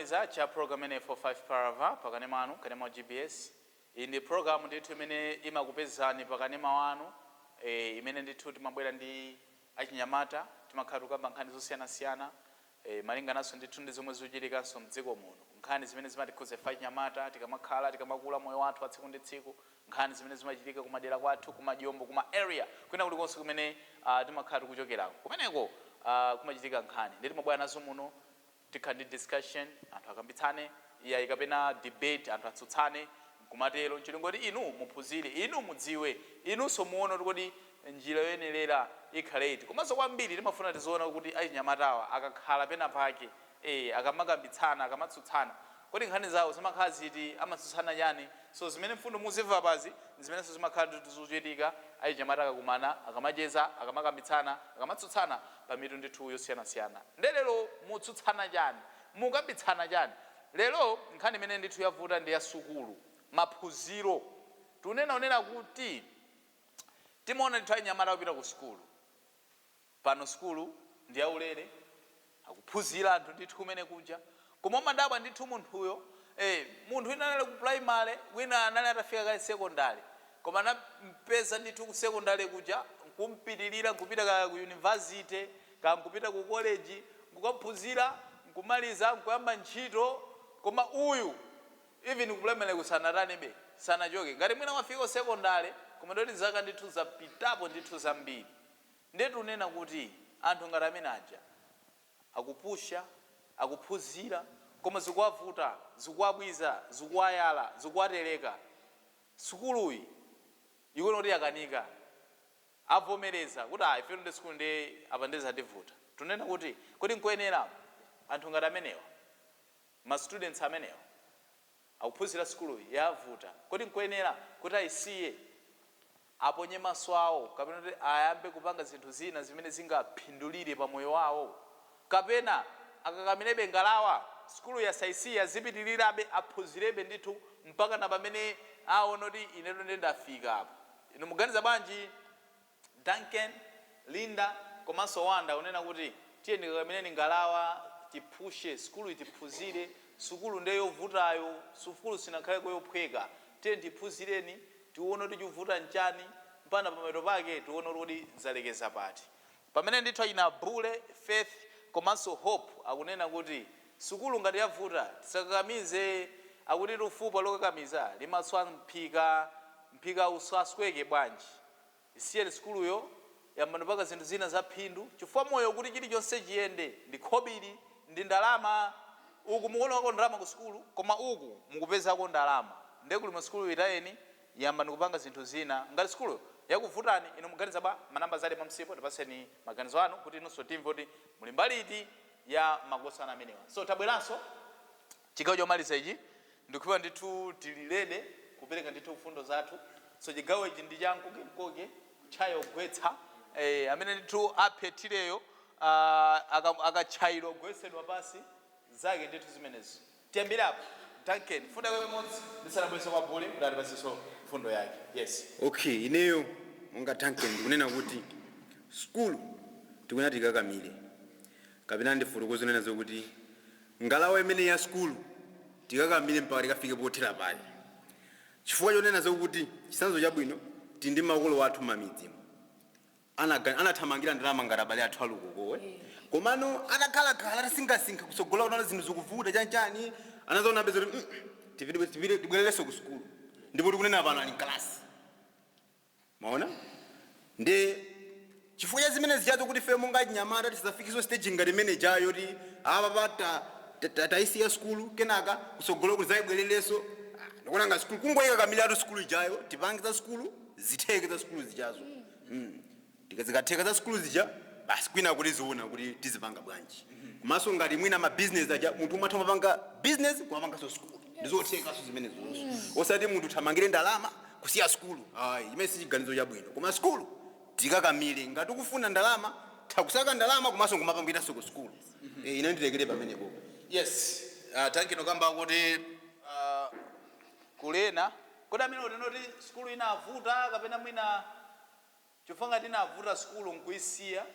Chomaliza cha program imene 45 Parava pakanema anu, kanema wa GBS. Iyi ndi program ndithu imene imakupezani pakanema wanu, imene ndithu timabwera ndi achinyamata, timakhala tikukamba nkhani zosiyanasiyana, malingananso ndithu ndi zomwe zikuchitikanso mdziko muno, nkhani zimene zimatikhudza ife achinyamata tikamakhala, tikamakula, moyo wathu wa tsiku ndi tsiku, nkhani zimene zimachitika kumadera kwathu, kumajombo, kuma area kwina kulikonse kumene timakhala tikuchokerako, kumeneko kumachitika nkhani, ndi timabwera nazo muno, tikhala ndi discussion, anthu akambitsane, iyayi, kapena debate, anthu atsutsane, nkumatero nchilingoti inu muphunzire, inu mudziwe, inunso muone kuti kodi njira yoyenerera ikhale iti. Komanso kwambiri timafuna tiziona kuti achinyamatawa akakhala pena pake, akamakambitsana, akamatsutsana, kodi nkhani zawo zimakhala ziti, amatsutsana chani? So zimene mfundo muzimva pazi zimenenso zimakhala zikuchitika achinyamata akakumana, akamacheza, akamakambitsana, akamatsutsana pa mitu ndithu yosiyanasiyana. Ndelero mutsutsana chani, mukambitsana chani? Lero nkhani imene ndithu yavuta ndi ya sukulu, maphunziro. Tunena unena kuti timaona ndithu achinyamata akupita ku sukulu. Pano sukulu ndi yaulere, akuphunzira anthu ndithu kumene kuja, koma umadabwa ndithu munthuyo, munthu wina anali ku primary, wina anali atafika kale secondary, koma anampeza ndithu ku secondary kuja, nkumpitirira nkupita ka ku university, ka nkupita ku college, nkukaphunzira, nkumaliza, nkuyamba ntchito, koma uyu even ku primary kusanatanibe, sanachoke. Ngati mwina wafika ku secondary, koma ndoti zaka ndithu zapitapo ndithu zambiri. Ndetu unena kuti anthu ngati amene aja akupusha, akuphunzira, koma zikuwavuta, zikuwabwiza, zikuwayala, zikuwatereka. Sukuluyi ikuona kuti yakanika, avomereza kuti ah, ife ndi sukulu ndi apa ndizativuta. Tunena kuti kodi nkoyenera anthu ngati amenewa, ma students amenewa akuphunzira, sukuluyi yavuta, kodi nkoyenera kuti ayisiye, aponye maso awo, kapena kuti ayambe kupanga zinthu zina zimene zingaphindulire pa moyo wawo, kapena akakamirebe ngalawa, sukulu yasayisiya, azipitirirabe, aphunzirebe ndithu mpaka na pamene aona kuti ineto ndi ndafika apo? Inu muganiza bwanji, Duncan, Linda komanso Wanda? Unena kuti tiye ndikakamireni ngalawa, tiphushe sukulu, tiphunzire. Sukulu ndiye yovutayo, sukulu sinakhaleko yophweka. Tiye tiphunzireni, tione kuti chikuvuta nchani, mpaka pamapeto pake tione kuti zalekeza pati. Pamene ndithu achina Bule, Faith komanso Hope akunena kuti sukulu ngati yavuta tisakakamize, akuti lufupa lokakamiza limaswa mphika, mphika usasweke bwanji? Isiyeni sukuluyo, yambani paka zinthu zina za phindu, chifukwa moyo kuti chilichonse chiyende ndi khobiri, ndi ndalama. Uku mukuonako ndalama ku sukulu, koma uku mukupezako ndalama, ndiye kuli mu sukulu itayeni, yambani kupanga zinthu zina ngati sukulu yakuvutani. Inu muganiza bwa? Manamba zali pamsipo, tipaseni maganizo anu kuti inunso timve kuti muli mbali iti ya makosana amenewa. So tabweranso chigawo chomaliza ichi, ndikupiwa ndithu tili ready kupereka ndithu mfundo zathu. So chigawo ichi ndi cha mkoke, kuchaya kugwetsa, amene ndithu aphetireyo akachayidwa kugwetsedwa pasi zake ndithu zimenezo. Tiyambire apo, Duncan, fundo yako imodzi ndisanabwerese kwa Bule kuti atipasenso fundo yake. Yes. Okay, ineyo monga Duncan ndikunena kuti skulu tikunena tikakamire, kapena ndifotokoze zonena zokuti ngalawa imene ya skulu tikakamire mpaka tikafike pothera pale, chifukwa chonena zokuti chitsanzo chabwino tili ndi makolo athu mamidzimu. Anathamangira ndalama ngati abale athu alukokowe, komano atakhalakhala, atasinkhasinkha kutsogola, kunaona zinthu zikuvuta chanchani, anazaona apeza kuti tibwererenso ku sukulu, ndipo tikunena pano ali mkalasi. Maona, ndi chifukwa cha zimene zichazo kuti ife monga achinyamata tisafikiso stage ngati imene jayo yoti apa pa tayisiya sukulu, kenaka kutsogolo kuti zayibwererenso. Ndikuona nga sukulu kungoyika kamilatu sukulu ijayo, tipange za sukulu zitheke, za sukulu zichazo. Zikatheka za sukulu zija, basi, kwina kuti ziona kuti tizipanga bwanji. Komanso ngati mwina ma business aja, munthu umatha mapanga business kumapanganso sukulu, ndizothekaso zimene zonso, osati munthu uthamangire ndalama kusiya sukulu, ayi, imene si chiganizo chabwino. Koma sukulu tikakamire, ngati ukufuna ndalama thakusaka ndalama komanso kumapambiranso ku sukulu. Ine ndilekere pamenepo. Yes, Duncan ukamba kuti kulena kodi amene utinoti sukulu inavuta, kapena mwina chifukwa ngati inavuta sukulu nkuisiya?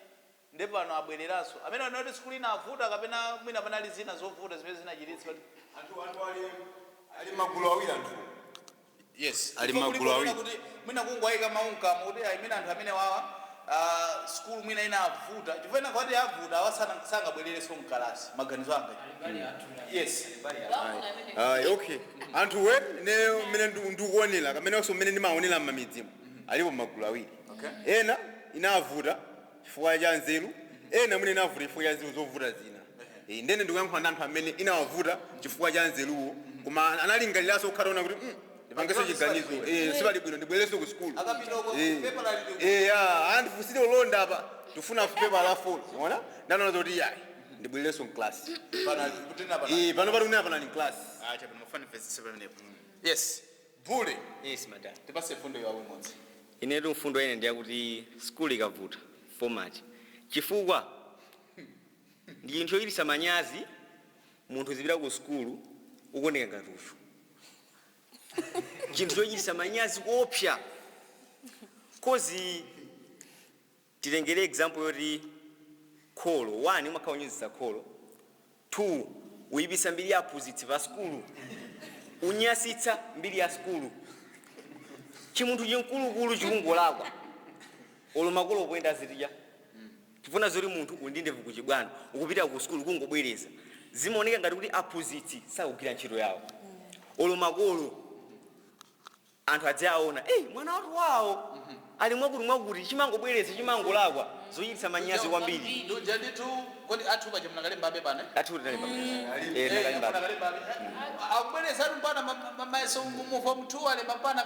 Ndi pano abwereranso amene anati sukulu inavuta kapena mwina panali zina zovuta zimene zinachititsa kuti Anthu ali magulu awiri anthu. Yes. Ali Ndipo magulu kuliko awiri. kuti mwina kungwayika maunkamu kuti ayi mwina anthu amene wawa sukulu mwina ina avuta chifukwa ina kwati avuta awa sangabwererenso mkalasi, maganizo anga. Yes. Ayi, okay, anthuwe ne mmene ndikuonera kamenenso mmene ndimaonera m'mamidzimu, alipo magulu awiri. Ena inavuta chifukwa cha nzeru, ena mwene inavuta chifukwa cha nzeru zovuta zina. Ndene ndikuyankhula ndi anthu amene inawavuta chifukwa cha nzeruwo, koma analingaliranso kukhataona kuti ndipangenso chiganizo, sipali bwino ndibwererenso ku sukulu. Akapita uko, paper lali. Andifusire ulonda apa, tifuna pepa la folo ona, ndanaona zoti yayi, ndibwererenso mklasi. Pano kutina pano. Pano pali kunena panali mklasi. Ah, chabwino, mafani mvetsetse pamenepo. Yes, bule. Yes, madam. Tipase fundo yawo imodzi. Inetu mfundo ine ndiyakuti skulu ikavuta, format, chifukwa ndi chinthu chochititsa manyazi munthu zipita ku skulu ukuoneka ngati uchu, chinthu chochititsa manyazi kuopsa. 'Cause titengere example yoti kholo, one, umakhala unyozesa kholo, two, uyipisa mbiri ya aphunzitsi pa skulu, unyasitsa mbiri ya skulu. Chimunthu chimkulukulu chikungolakwa, olo makolo poyenda azitidya chifuna zoti munthu uli ndi ndevu kuchibwana, ukupita ku sukulu kungobwereza, zimaoneka ngati kuti aphunzitsi sakugwira ntchito yawo. Olo makolo anthu adzaona, "Ei, mwana watu wawo ali mwakuti mwakuti, chimangobwereza, chimangolakwa," zochititsa manyazi kwambiri. Nduja ndithu, kodi athu paja munakalembabe pano, eh? Athu tinalemba. Eh, munakalembabe. Akubwereza atu mpana mayeso mu form 2 alemba mpana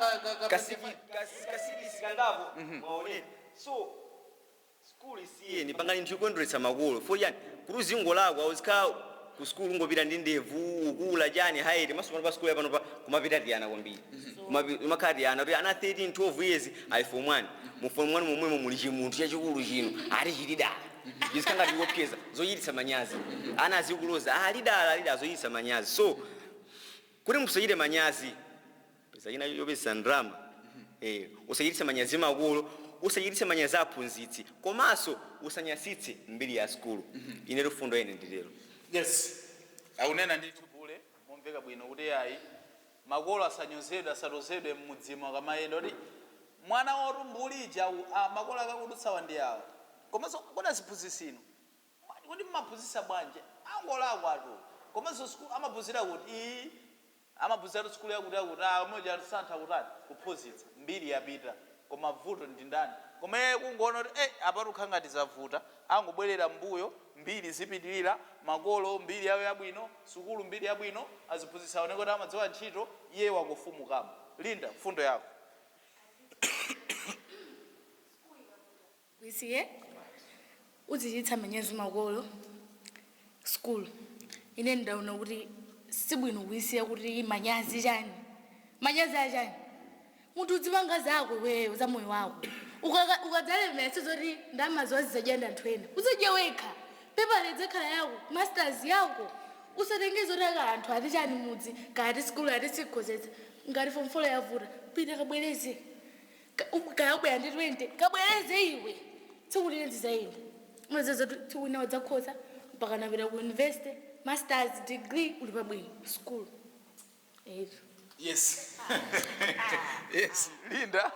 Kasikisi kangapo mwaonera. So skulu isiyeni, pangani nthu ikondweretsa makolo fo chani kuti uzingolakwa, uzikhala ku skulu ungopita ndi ndevu ukula chani haiti maso. Pano pa skulu yapano pa kumapita tiyana kwambiri. Kumakhala tiyana kuti ana 13 12 years ali form 1. Mu form 1 momwemo muli chimunthu chachikulu chino ati chilidala, chizikhala ngati kuopseza, zochititsa manyazi. Ana azikuloza, "Ah, lidala, lidala," zochititsa manyazi. So kuti musachite manyazi, pesa china yopesa ndrama, usachititse manyazi makolo, usachititse manyazi aphunzitsi, komanso usanyasitse mbiri ya skulu. Ine lufundo ine ndilero. Yes, akunena ndithu bule momveka bwino kuti ayi, makolo asanyozedwe, asatozedwe mmudzimu akamayenda kuti mwana wotumbulija makolo akakudutsawa ndi awo. Komanso kodi aziphunzitsi inu, kodi mmaphunzitsa bwanji? Angolakwa atu. Komanso amaphunzira kuti iyi amaphunzira tu sukulu yakuti yakuti moja santha kutani kuphunzitsa, mbiri yapita, koma vuto ndi ndani? Koma iye kungoona kuti apatu kukhala ngati zavuta, angobwerera mbuyo, mbiri zipitirira, makolo mbiri yawo yabwino, sukulu mbiri yabwino, aziphunzitsa aoneke kuti amadziwa ntchito, iye wangofumukamo. Linda, mfundo yako. Kuisiye uzichitsa manyazi makolo skulu. Ine ndaona kuti sibwino kuisiya, kuti manyazi chani, manyazi achani? Munthu udzipanga zako iweyo za moyo wako. Ukadzalemera sizoti ndamaziwa zizadya ndi anthu ena, uzidye wekha. Pepa lidzakhala yako, masters yako. Usatenge zoti aka anthu ati chani mudzi, kati skulu ati sikhozetsa. Ngati form four yavuta, pita kabwereze. Kayabwera ndi 20, kabwereze iwe. Tsiku line zizayenda, umaziza kuti tsiku lina udzakhoza mpaka napita ku university, masters degree, uli pabwino school eto. Yes, Linda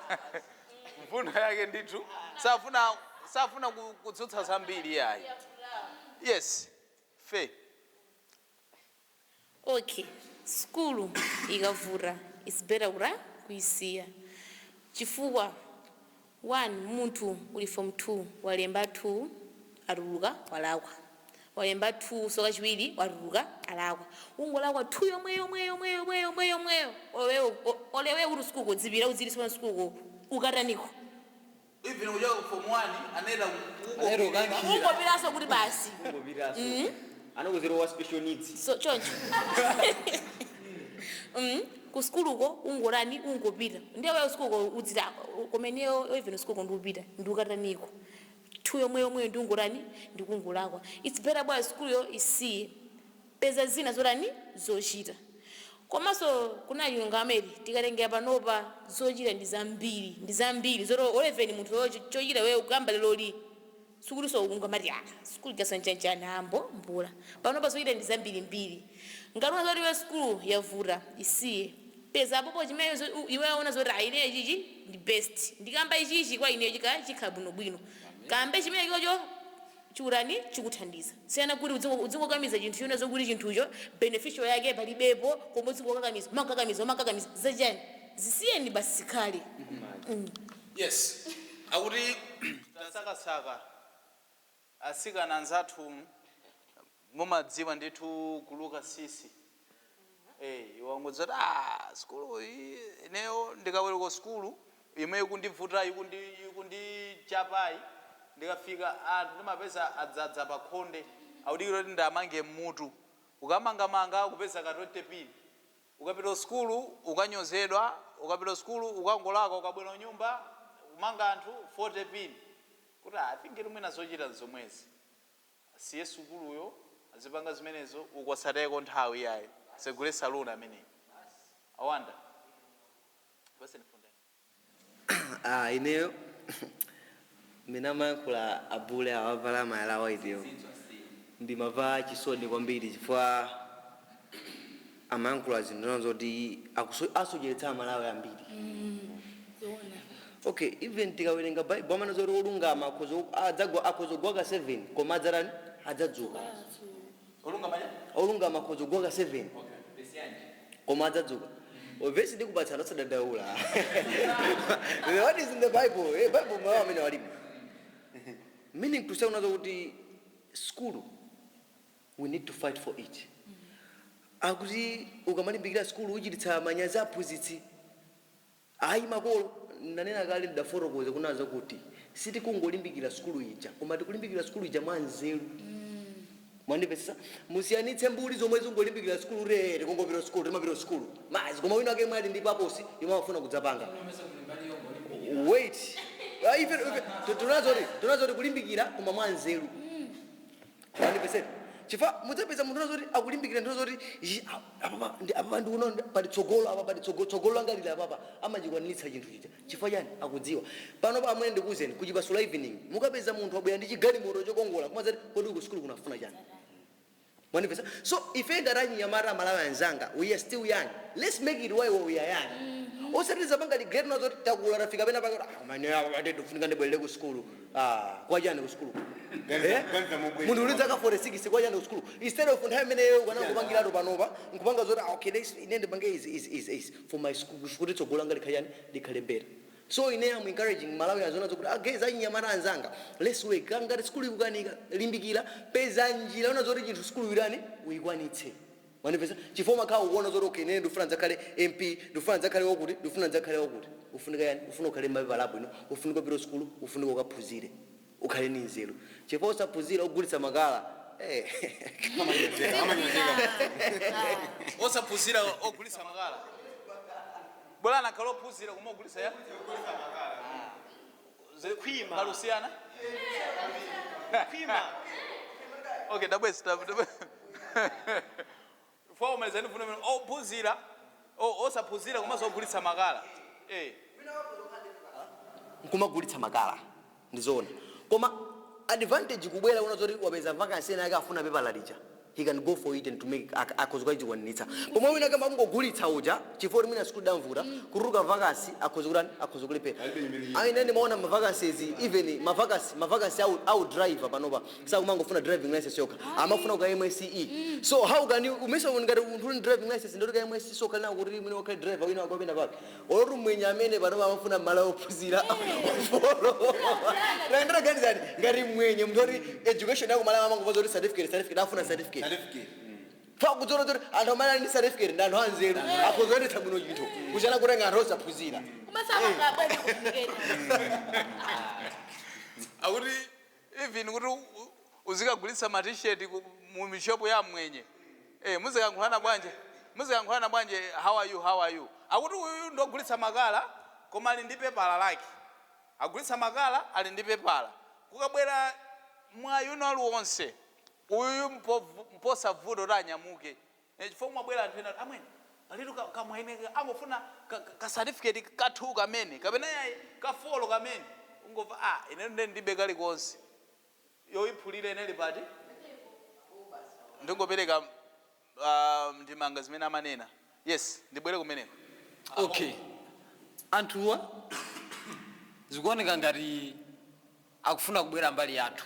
mfundo yake ndithu safuna kutsutsa zambiri yayi. Yes, fe. Okay, skulu ikavuta, it's better kura kuisiya, chifukwa one, munthu uli form 2, walemba 2, atuluka walakwa, walemba 2 so kachiwiri, watuluka alakwa, ungolakwa 2 yomwe yomwe yomwe yomwe yomwe yomweyo. Olewe uri sikuko dzipira udziliswa sikuko ukataniko. Even kuchoka ku form 1 anayenda. Anayenda kukankhira. Ungopiranso kuti basi. Ungopiraso anokuzero wa special needs. So choncho ku skuluko ungorani, ungopita ndiye wewe skuluko udzira kumeneyo. Even skuluko ndiupita ndiukataniko two yomwe yomweyo, ndiungorani, ndikungolakwa. It's better bwa skuluyo isiye, peza zina zorani zochita. Komanso kuna yunga amene tikatengera panopa, zochita ndi zambiri, ndi zambiri zoti oleveni munthu chochita wewe kuyamba leloli. Sukulu so ungamati ah, sukulu jasanchanchani ambo mbula pano pazoita ndi zambirimbiri. Ngati una zoti iwe sukulu yavuta, isiye, peza apopo chimene iwe aona zoti ah, ineyo chichi ndi best, ndikamba ichichi kwa ineyo chikhala bwinobwino, kambe chimene chocho chiurani chikuthandiza. Siyana kuti uzingokakamiza chinthu china zokuti chinthucho beneficial yake palibepo, koma uzingokakamiza, umakakamiza, umakakamiza zachani? Zisiyeni basi zikhale. Yes, akuti tasakasaka asikana anzathu mumadziwa ndithu kuluka sisi. Iwangodzati ah, skulu iyi ineyo ndikaweruka skulu imwe ikundivuta, ikundichapayi, ndikafika anthu ndimapeza adzadza pa khonde akudikira kuti ndamange mmutu. Ukamangamanga kupeza ka 20 pin. Ukapita skulu ukanyozedwa, ukapita skulu ukangolaka, ukabwera nyumba kumanga anthu 40 pin, kuti I think mwina zochita zomwezi, siye sukuluyo, azipanga zimenezo, ukwasateko nthawi yayi, segule saluni ameneyi awanda basi ndifundeni. Ah, ineyo mina mayankhula abule awavala mayala awaitiyo, ndimava chisoni kwambiri chifukwa amayankhula zinthu zoti asocheretsa Amalawi ambiri. Zoona. Okay, even tikawerenga Bible amene zoti olungama adzagwa, akhoza kugwa ka 7 koma adzatani? Adzadzuka. Olungama ja? Olungama akhoza kugwa ka 7 koma adzadzuka. Vesi ndikupatsana, osadandaula. What is in the Bible? Bible mawu amene walimu, meaning to say unazo kuti school we need to fight for it. Akuti ukamalimbikira skulu uchititsa manyazi aphunzitsi, ayi makolo. Nanena kale, ndidafotokoza kunazo kuti sitikungolimbikira skulu ija, koma tikulimbikira skulu ija mwa nzeru. Mwandipesesa? Musiyanitse mbuli zomwe zingolimbikira skulu re tikungopita skulu, timapita skulu mazi, koma wina wake mwali ndi purpose imwe amafuna kudzapanga. Wait. Ah, ife tunazoti kulimbikira koma mwa nzeru. Mwandipesera? Chifukwa mudzapeza munthu unazoti akulimbikira, nthu zoti apapa apapa ndikuona pali tsogolo, apa pali tsogolo, tsogolo langa lili apapa, amachikwaniritsa chinthu chija. Chifukwa chani? Akudziwa. Pano pa amwene ndikuwuzeni, kuchipasula evening mukapeza munthu wabwera ndi chigalimoto chokongola, kumazati kodi uku sukulu kunafuna chani? Mwandipesa? So ife ngati achinyamata, Amalawi anzanga, we are still young, let's make it while we are young. Osati panga regret nazoti takula, tafika pena pake, ah, mane apa ndikufunika ndibwerere ku sukulu. Ah, kwachani ku sukulu? Eh? Ganiza mobwera. Munthu uli zaka 46, kwachani ku sukulu? Instead of nthawi imeneyo ukanangopangiratu panopa nkupanga zoti ah, okay, ine ndipange izi, izi, izi, izi for my school kuti tsogolo langa likhale chani? Likhale better. So ine am encouraging Malawi azona zokuti ageza achinyamata anzanga, let's work. Ngati sukulu ikukanika, limbikira, peza njira una zoti chinthu sukulu irani uyikwanitse. Manipesa? Chifukwa makhala ukuona zoti okay, ine ndifuna ndidzakhale MP, ndifuna ndidzakhale wakuti, ndifuna ndidzakhale wakuti, ufunika yani? Ufuna ukhale mapepala abwino, ufunika upite sukulu, ufunika ukaphunzire, ukhale ni nzeru, chifukwa usaphunzira ugulitsa makala. Osaphunzira ogulitsa makala, bwana nakhala ophunzira koma ogulitsa ya Khwima. Kalusiyana. Khwima. Okay, dabwezi fomaliza, ndifuna ophunzira osaphunzira komanso ogulitsa makala. Nkumagulitsa makala ndizoona, koma advantage kubwera una zoti wapeza vacancy ena ake afuna pepa lalija, he can go for it and to make akhoza kuchikwaniritsa, pomwe wina kamba kungogulitsa uja, chifukwa mwina sikulu damvuta kutuluka vacancy, akhoza kutani? Akhoza kulephera. Ayi, ine ndimaona ma vacancies, even ma vacancy au driver panopa sakumangofuna driving license yokha, amafuna ka MSCE. So how can you umesa ngati munthu uli driving license ndoti ka MSCE, so khalina kuti mwina wakhale driver wina wakapena pake oloti mwenye amene panopa amafuna malo ophunzira folo. Ndinaganizani ngati mwenye munthu oti education yako malawi amangopa zoti certificate, certificate, afuna certificate. Certificate. Fa kudzona zoti anthu amene ali ndi certificate ndi anthu anzeru, akhoza bwino chinthu kusiyana kutenga anthu osaphunzira. Kumasakangabwena kufikena. Akuti even kuti uzikagulitsa ma T-shirt mu mishopu ya mwenye, muzikankhulana bwanje? Muzikankhulana bwanje? "How are you? How are you?" Akuti uyu ndogulitsa makala koma ali ndi pepala lake, agulitsa makala ali ndi pepala, kukabwera mwayi uno aliwonse uyuyu mposavuta kuti anyamuke. Chifukwa mwabwera anthu ena amwene palitu kamwene angofuna ka certificate kathu kamene kapena yayi kafolo kamene ungomva ah, ine nde ndibe kalikonse. Yoyiphulira inali pati? Ndingopereka ndimanga zimene amanena. Yes, ndibwere kumeneko. Okay, anthuwa zikuoneka ngati akufuna kubwera mbali yathu,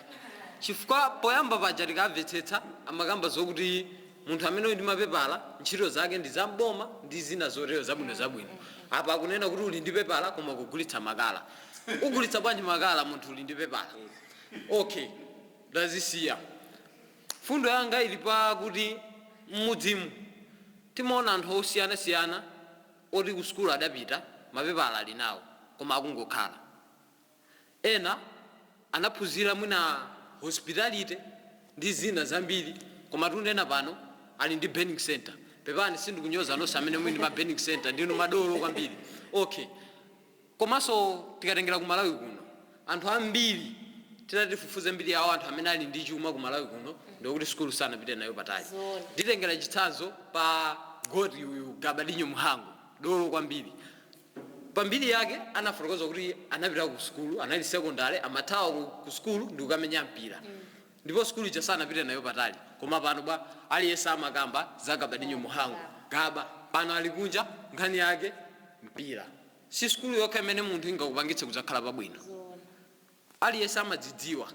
chifukwa poyamba paja tikamvetsetsa amakamba zokuti munthu amene uli ndi mapepala ntchito zake ndi zamboma ndi zina zotero zabwino zabwino. Apa akunena kuti uli ndi pepala koma kugulitsa makala. Ugulitsa bwanji makala munthu uli ndi pepala? Okay, ndazisiya. Fundo yanga ili pakuti mmudzimu timaona anthu osiyanasiyana oti ku sukulu adapita, mapepala ali nawo, koma akungokhala. Ena anaphunzira mwina hospitality ndi zina zambiri, koma tunena pano ali ndi burning center. Pepani, sindikunyoza nonse amene muli ndi ma burning center, ndinu madolo kwambiri. Okay, komanso tikatengera ku Malawi kuno, anthu ambiri titatifufuze mbiri yawo, anthu amene ali ndi chuma ku Malawi kuno ndikuti sukulu sanapite nayo patali. Zoona. Nditengera chitsanzo pa goti uyu Gabadinho Mhango, dolo kwambiri. Pambiri yake anafotokoza kuti anapita ku sukulu, anali sekondari, amathawa ku sukulu ndi kukamenya mpira, ndipo sukulu ija sanapite nayo patali. Koma pano bwa aliyense amakamba za Gabadinho Mhango. Gaba pano ali kunja, nkhani yake mpira. Si sukulu yokha imene munthu ingakupangitse kudzakhala pabwino. Aliyense amadzidziwa.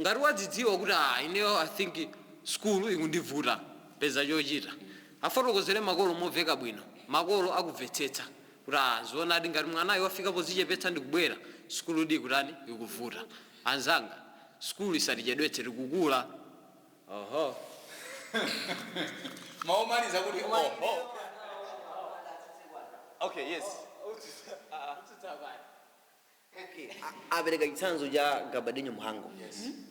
Ngati wadzidziwa kuti ah, ineyo I think sukulu ikundivuta, peza chochita, afotokozere makolo momveka bwino, makolo akumvetsetsa kuti ah, zoonadi, ngati mwanayo wafika pozichepetsa ndikubwera, sukulu di kutani ikuvuta. Anzanga, sukulu isatichedwetse, tikukula. Oho. Maomaliza kuti oho. Okay, yes. Okay. Apereka chitsanzo cha Gabadinho Mhango,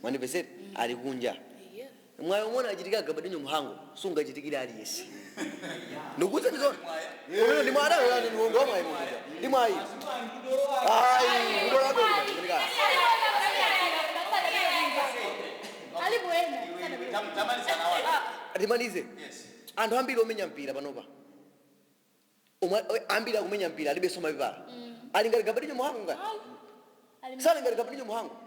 mwandipesera, ali kunja. Mwayi omwe achitika Gabadinho Mhango sungachitikire aliyense. Ndikuwuza ndizona umene ndi mwana ndi wamwayi, munthu ndi mwayi. Ayi, ndolako. Alipo ena. Tamalizana wanu. Timalize. Anthu ambiri omenya mpira panopa, omwe ambiri akumenya mpira alibenso mapepala, ali ngati Gabadinho Mhango? Ngati sali ngati Gabadinho Mhango.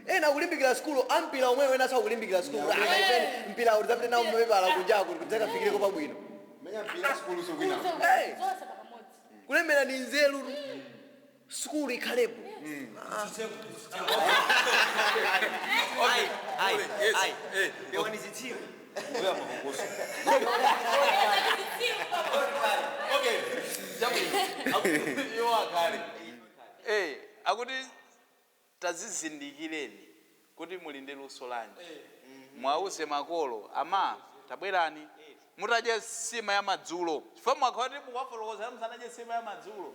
Ena akulimbikira sukulu ampira omwewo, ena sakulimbikira sukulu. Akaipeni mpira udzapite nawo mapepala kunjaku kudzakafikireko pabwino. Menya mpira, sukulu sukwina. Hey! Zonse pakamodzi. Kulemera ndi nzeru, sukulu ikhalepo. Okay. Yes. Eh. Pewani. Okay. Chabwino. Iwo akhale. Eh, akuti tazizindikireni kuti muli ndi luso lanji. Mwauze makolo, ama tabwerani mutadya sima ya madzulo, chifukwa mwakhala kuti mukafotokozera musanadye sima ya madzulo.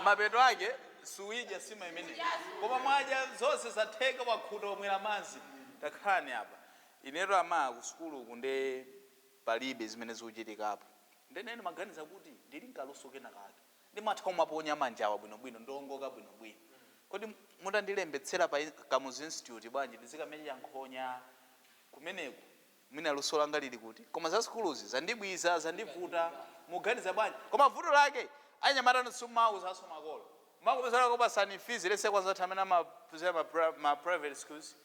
Mapeto ake suidya sima imeneyi, koma mwadya zonse zatheka, wakhuta, wamwera madzi. Takhalani apa, ineto ama ku sukulu uku nde palibe zimene zikuchitikapo. Ndenene maganiza kuti ndili nkaluso kena kake, ndimatha kumaponya manjawa bwinobwino, ndongoka bwinobwino. Kodi mutandilembetsera pa Kamuzu Institute bwanji, ndizikamenya nkhonya kumeneku? Mwina luso langa lili kuti, koma za sukuluzi zandibwiza, zandivuta. Muganiza bwanji? Koma vuto lake anyamata sumauzaso makolo, makupezera kupasani fees lese kwanza amene amaphunzira ma private schools,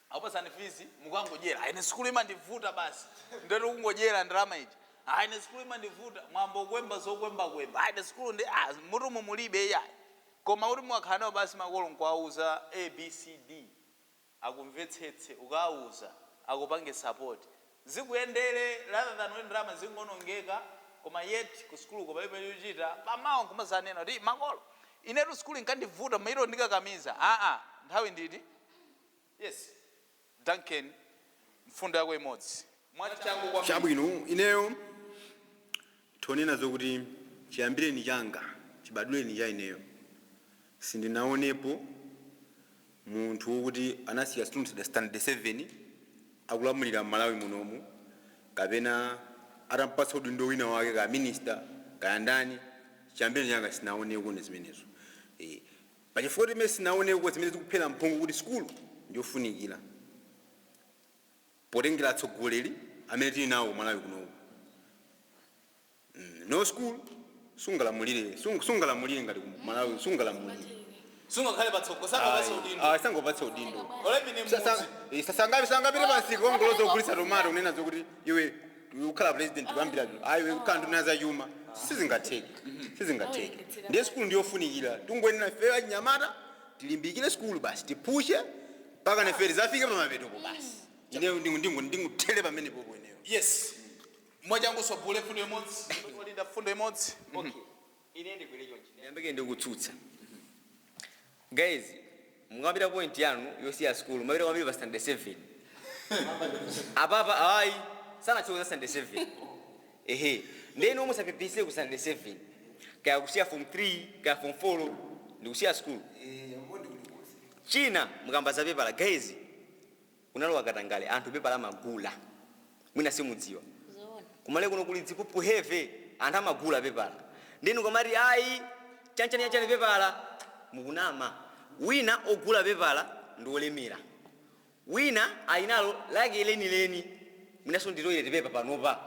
akupasani fees, mukangodyera. Aine sukulu imandivuta basi, ndetu kungodyera ndalama iji. Aine sukulu imandivuta, mwambo kwemba zokwemba kwemba. Aine sukulu ndi ah, mutumu mulibe iyayi. Koma kuti mwakhala nawo basi makolo nkuwauza ABCD, akumvetsetse, ukawuza akupange support, zikuyendere, rather than kuti ndalama zingonongeka koma yet ku sukuluko palibe chochita. Pamawa nkumazanena kuti makolo, inetu sukulu inkandivuta, mairo ndikakamiza. Aa, nthawi nditi. Yes, Duncan, mfundo yako imodzi mwachangu kwambiri. Chabwino, ineyo tonena zokuti chiyambireni changa, chibadwireni cha ineyo, sindinaonepo munthu wokuti anasiya student standard 7 akulamulira m'Malawi munomu, kapena atampatsa udindo wina wake, ka minister kaya ndani. Chiyambireni changa sinaoneko ne zimenezo. Pachifukwa timene sinaoneko zimene zikuphera mphongo kuti sukulu ndiyofunikira potengera atsogoleri amene tili nawo Malawi kunoku. No school sungalamulire, sungalamulire ngati ku Malawi sungalamulire. Sungakhale patsogolo, sangapatse udindo. Ah, sangopatse udindo. Olebine mmudzi. Sangapite pansi kongoloza kugulitsa tomato kunena zokuti iwe ukhala president kuyambira lero, ayi, iwe ukhala nduna za chuma. Sizingatheke, sizingatheke. Ndiye sukulu ndiyofunikira. Tungoyenera ife achinyamata tilimbikire sukulu basi, tipushe mpaka nefe tizafike pamapetopo basi. Ine ndinguthele pamene popo ineyo. Yes, mwachangu sobule fundo imodzi, Olinda, fundo imodzi. Okay, ine ndigwire chonchi, ndiyambike ndikutsutsa. Guys, mukapita point yanu yosiya skulu, mapita kwambiri pa standard 7 apapa. Ayi, sanachoza standard 7. Ehe, ndeno musapepese ku standard 7, kaya kusiya form 3, kaya form 4, ndikusiya skulu. China, mukamba za pepala, guys, unalowa katangale, anthu pepala amagula. Mwina simudziwa, kumale kuno kuli dzipupu heve, anthu amagula pepala. Ndinu kamati ayi, chanchani chanchani pepala, mukunama. Wina ogula pepala ndi olemera, wina ayinalo lake lenileni, mwinaso nditoile tipepa panopa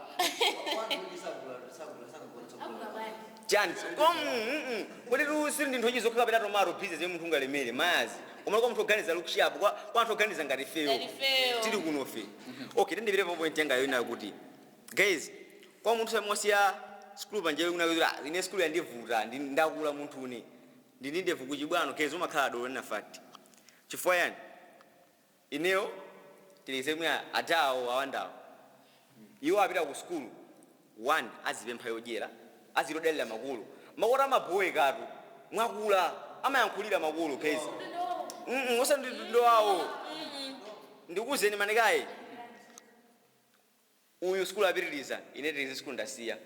chani kuti tusiri ndi nthochi zokhala peta tomato bizinesi yomwe munthu ungalemere mayazi koma kwa munthu oganiza lukushapu, kwa anthu oganiza ngati feyo. Ngati feyo. Tili kunofe. Okay, tendipite pa point yanga yona kuti, guys, kwa munthu samwasiya skulu panjere kuna kuti, "Ah, ine skulu yandivuta, ndakula munthu une ndini ndevu kuchibwano." Guys, umakhala dolo na fact. Chifukwa yani ineyo tilise mwe atawo awandawo, iwo apita ku skulu, one, azipempha yodyera, azilodalira makulu. Makolo amabowekatu, mwakula amayankhulira makulu phezi osandidowawo. Ndikuzeni manekayi, uyu skulu apitiriza, ine tilize skulu ndasiya,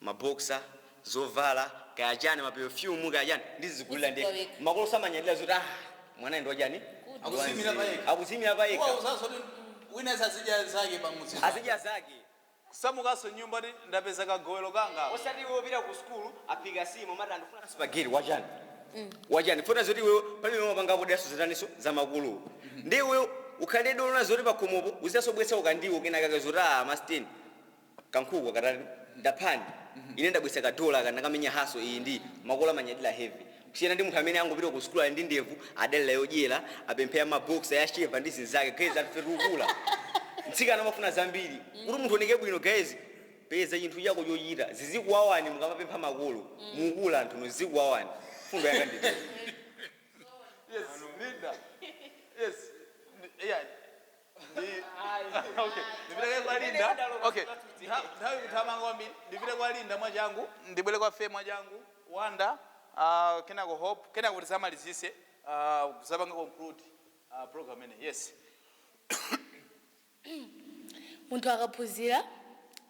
maboksa, zovala, kaya chani, maperfume, kaya chani, ndizigulira ndi Uzigaweka. makolo samanyadira zoti, ah, mwana ndi wachani. Akusimira payekha. Akusimira payekha. Uwauzaso kuti wina azidya zake pamudzi. Azidya zake. Kusamukanso nyumba ti ndapeza kagowelo kanga. Osati iwe upita ku skulu, aphika simo, mati andifuna spaghetti wachani wachani, funa zoti iwe pamene umapangapo daso zitaniso zamakulu, ndi iwe ukhale dolona zoti pakhomopo uzidasobwetsa ukandiwo kenakake zoti, ah, masteni kankhuku katati ndaphani, ine ndabwetsa kadola kana kamenya haso iyi. Ndi makolo amanyadira heavy kusiyana ndi munthu amene angopita ku skulu ali ndi ndevu, adalira yodyera, apemphera maboksa ya sheva ndi zinzake. Guys, atife tikukula, mtsikana amafuna zambiri kuti munthu oneke bwino. Guys, peza chinthu chako chochita, zizikuwawani mukamapempha makolo. Mukula anthu, zizikuwawani. Fundo yanga ndito. Yes, Linda. Yes. Yeah. Okay. Ndipite kwa Linda. Okay. Nthawi kuthamanga kwambiri. Ndipite kwa Linda mwachangu, ndibwere kwa Fe mwachangu, Wanda, kenako Hope, kenako kuti samalizise, kusapanga conclude program ene. Yes. Munthu akaphunzira,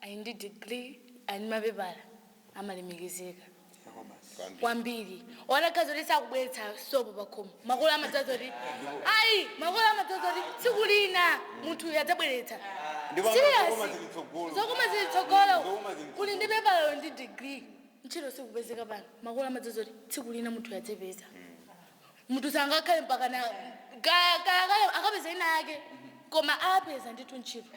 ali ndi degree, ali ndi mapepala, amalemekezeka kwambiri. Onakhazi kuti sakubweretsa sopo pakhomo, makolo amadzaza kuti ayi, makolo amadzaza kuti tsiku lina munthu uyu adzabweretsa. Ndipo Serious. zokoma zili tsogolo. Zokoma zili tsogolo. Zokoma zili. Kuli ndi pepala ndi degree, ntchito sikupezeka pano, makolo amadzaza kuti tsiku lina munthu uyu adzapeza. Munthu sangakhale mpaka na kaya akapeza ina yake, koma apeza ndithu ntchito.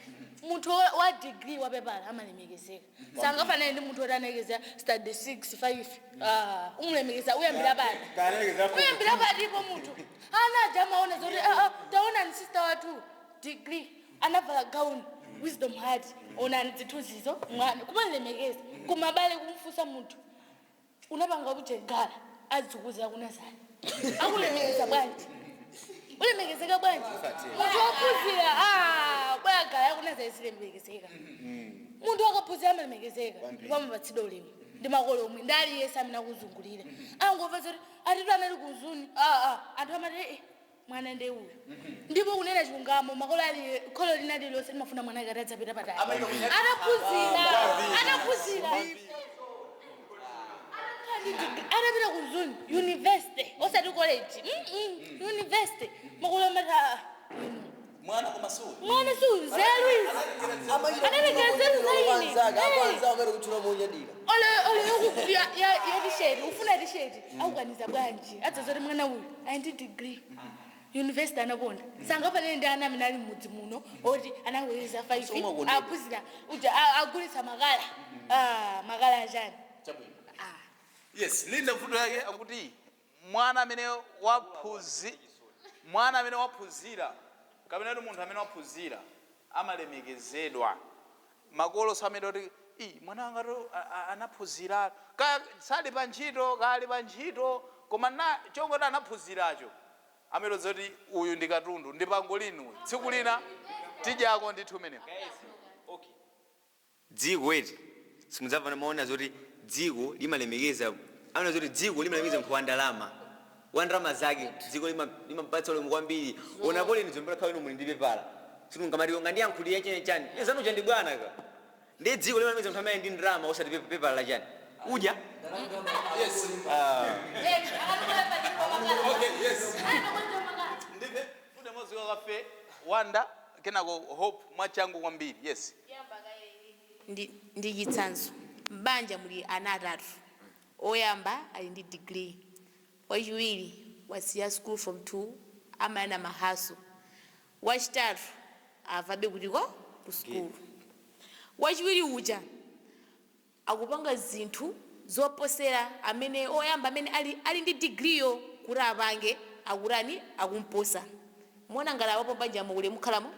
Munthu wa degree, wa pepala, amalemekezeka, sangafanane ndi munthu oti anayekezera standard 6 5. Ah, umulemekeza uyambira pati? Kanayekezera form. Uyambira patipo? Munthu ana aja amaona zoti, ah, ah, taonani sister wathu degree, anavala gown, wisdom heart, onani zithunzizo, mwana kumalemekeza. Kumabale kumfunsa munthu unapanga kujengala adzikuza kunazani, akulemekeza bwanji? Ulemekezeka bwanji munthu wophunzira? Ah, bwagala yakunaza isilemekezeka. Munthu akaphunzira amalemekezeka ndipo amapatsidwa ulemu ndi makolo omwe ndi aliyense amene akuzungulira. Angomva zoti atitu anali kuzuni, anthu amati, "Eh, mwana ndi uyu." Ndipo kunena chilungamo, makolo ali kholo lina lililonse limafuna mwana ake atadzapita patali, ataphunzira, ataphunzira, atapita ku Mzuni University, osati college, university. Makolo amati, "Ah, Mwana koma suyu. Mwana suyu, zeru izi anarekera zeru zaine." Akwanza amene kutchula monyadira. Ole ole yoku ya t-shirt, ufuna t-shirt, akukaniza bwanji? Adzazoti mwana uyu ali ndi degree, university anakonda, sangafanane ndi ana amene ali m'mudzi muno oti anangoyeza 5, Somakondedwa. aphunzira uja agulitsa makala. Ah, makala achani? Chabwino. Yes, Linda, mfundo yake akuti Mwana amene waphunzira, kapena kuti munthu amene waphunzira, amalemekezedwa. Makolo samene kuti, "Ii, mwana wanga to anaphunzira, kaya sali pa ntchito, kali pa ntchito, koma na chongoti anaphunziracho," amene zoti uyu ndi katundu, ndi pango linu, tsiku lina tidyako ndithu umenewo. Dziko eti simudzamva maona zoti dziko limalemekeza, amene zoti dziko limalemekeza munthu wa ndalama, wa ndalama zake. Dziko limapatsa ulemu kwambiri. Onapo leni zombera khawe muli ndi pepala, simungamati ngandiyankhulira chene chani zanucha ndi bwana ka. Ndi dziko limalemekeza munthu amene ndi ndalama, osati pepala la chani udya. Yes. Okay, yes. Ndipe fude moziwa kafe wanda kenako Hope mwachangu kwambiri, yes. Ndi chitsanzo, m'banja muli ana atatu. Oyamba ali ndi degree, wachiwiri wasiya school form 2, amayana mahaso, wachitatu avabe kutiko ku school. Wachiwiri uja akupanga zinthu zoposera amene oyamba amene ali ndi digriyo kuti apange, akurani akumposa. Muona ngati awapo banjamo ulemu khalamo?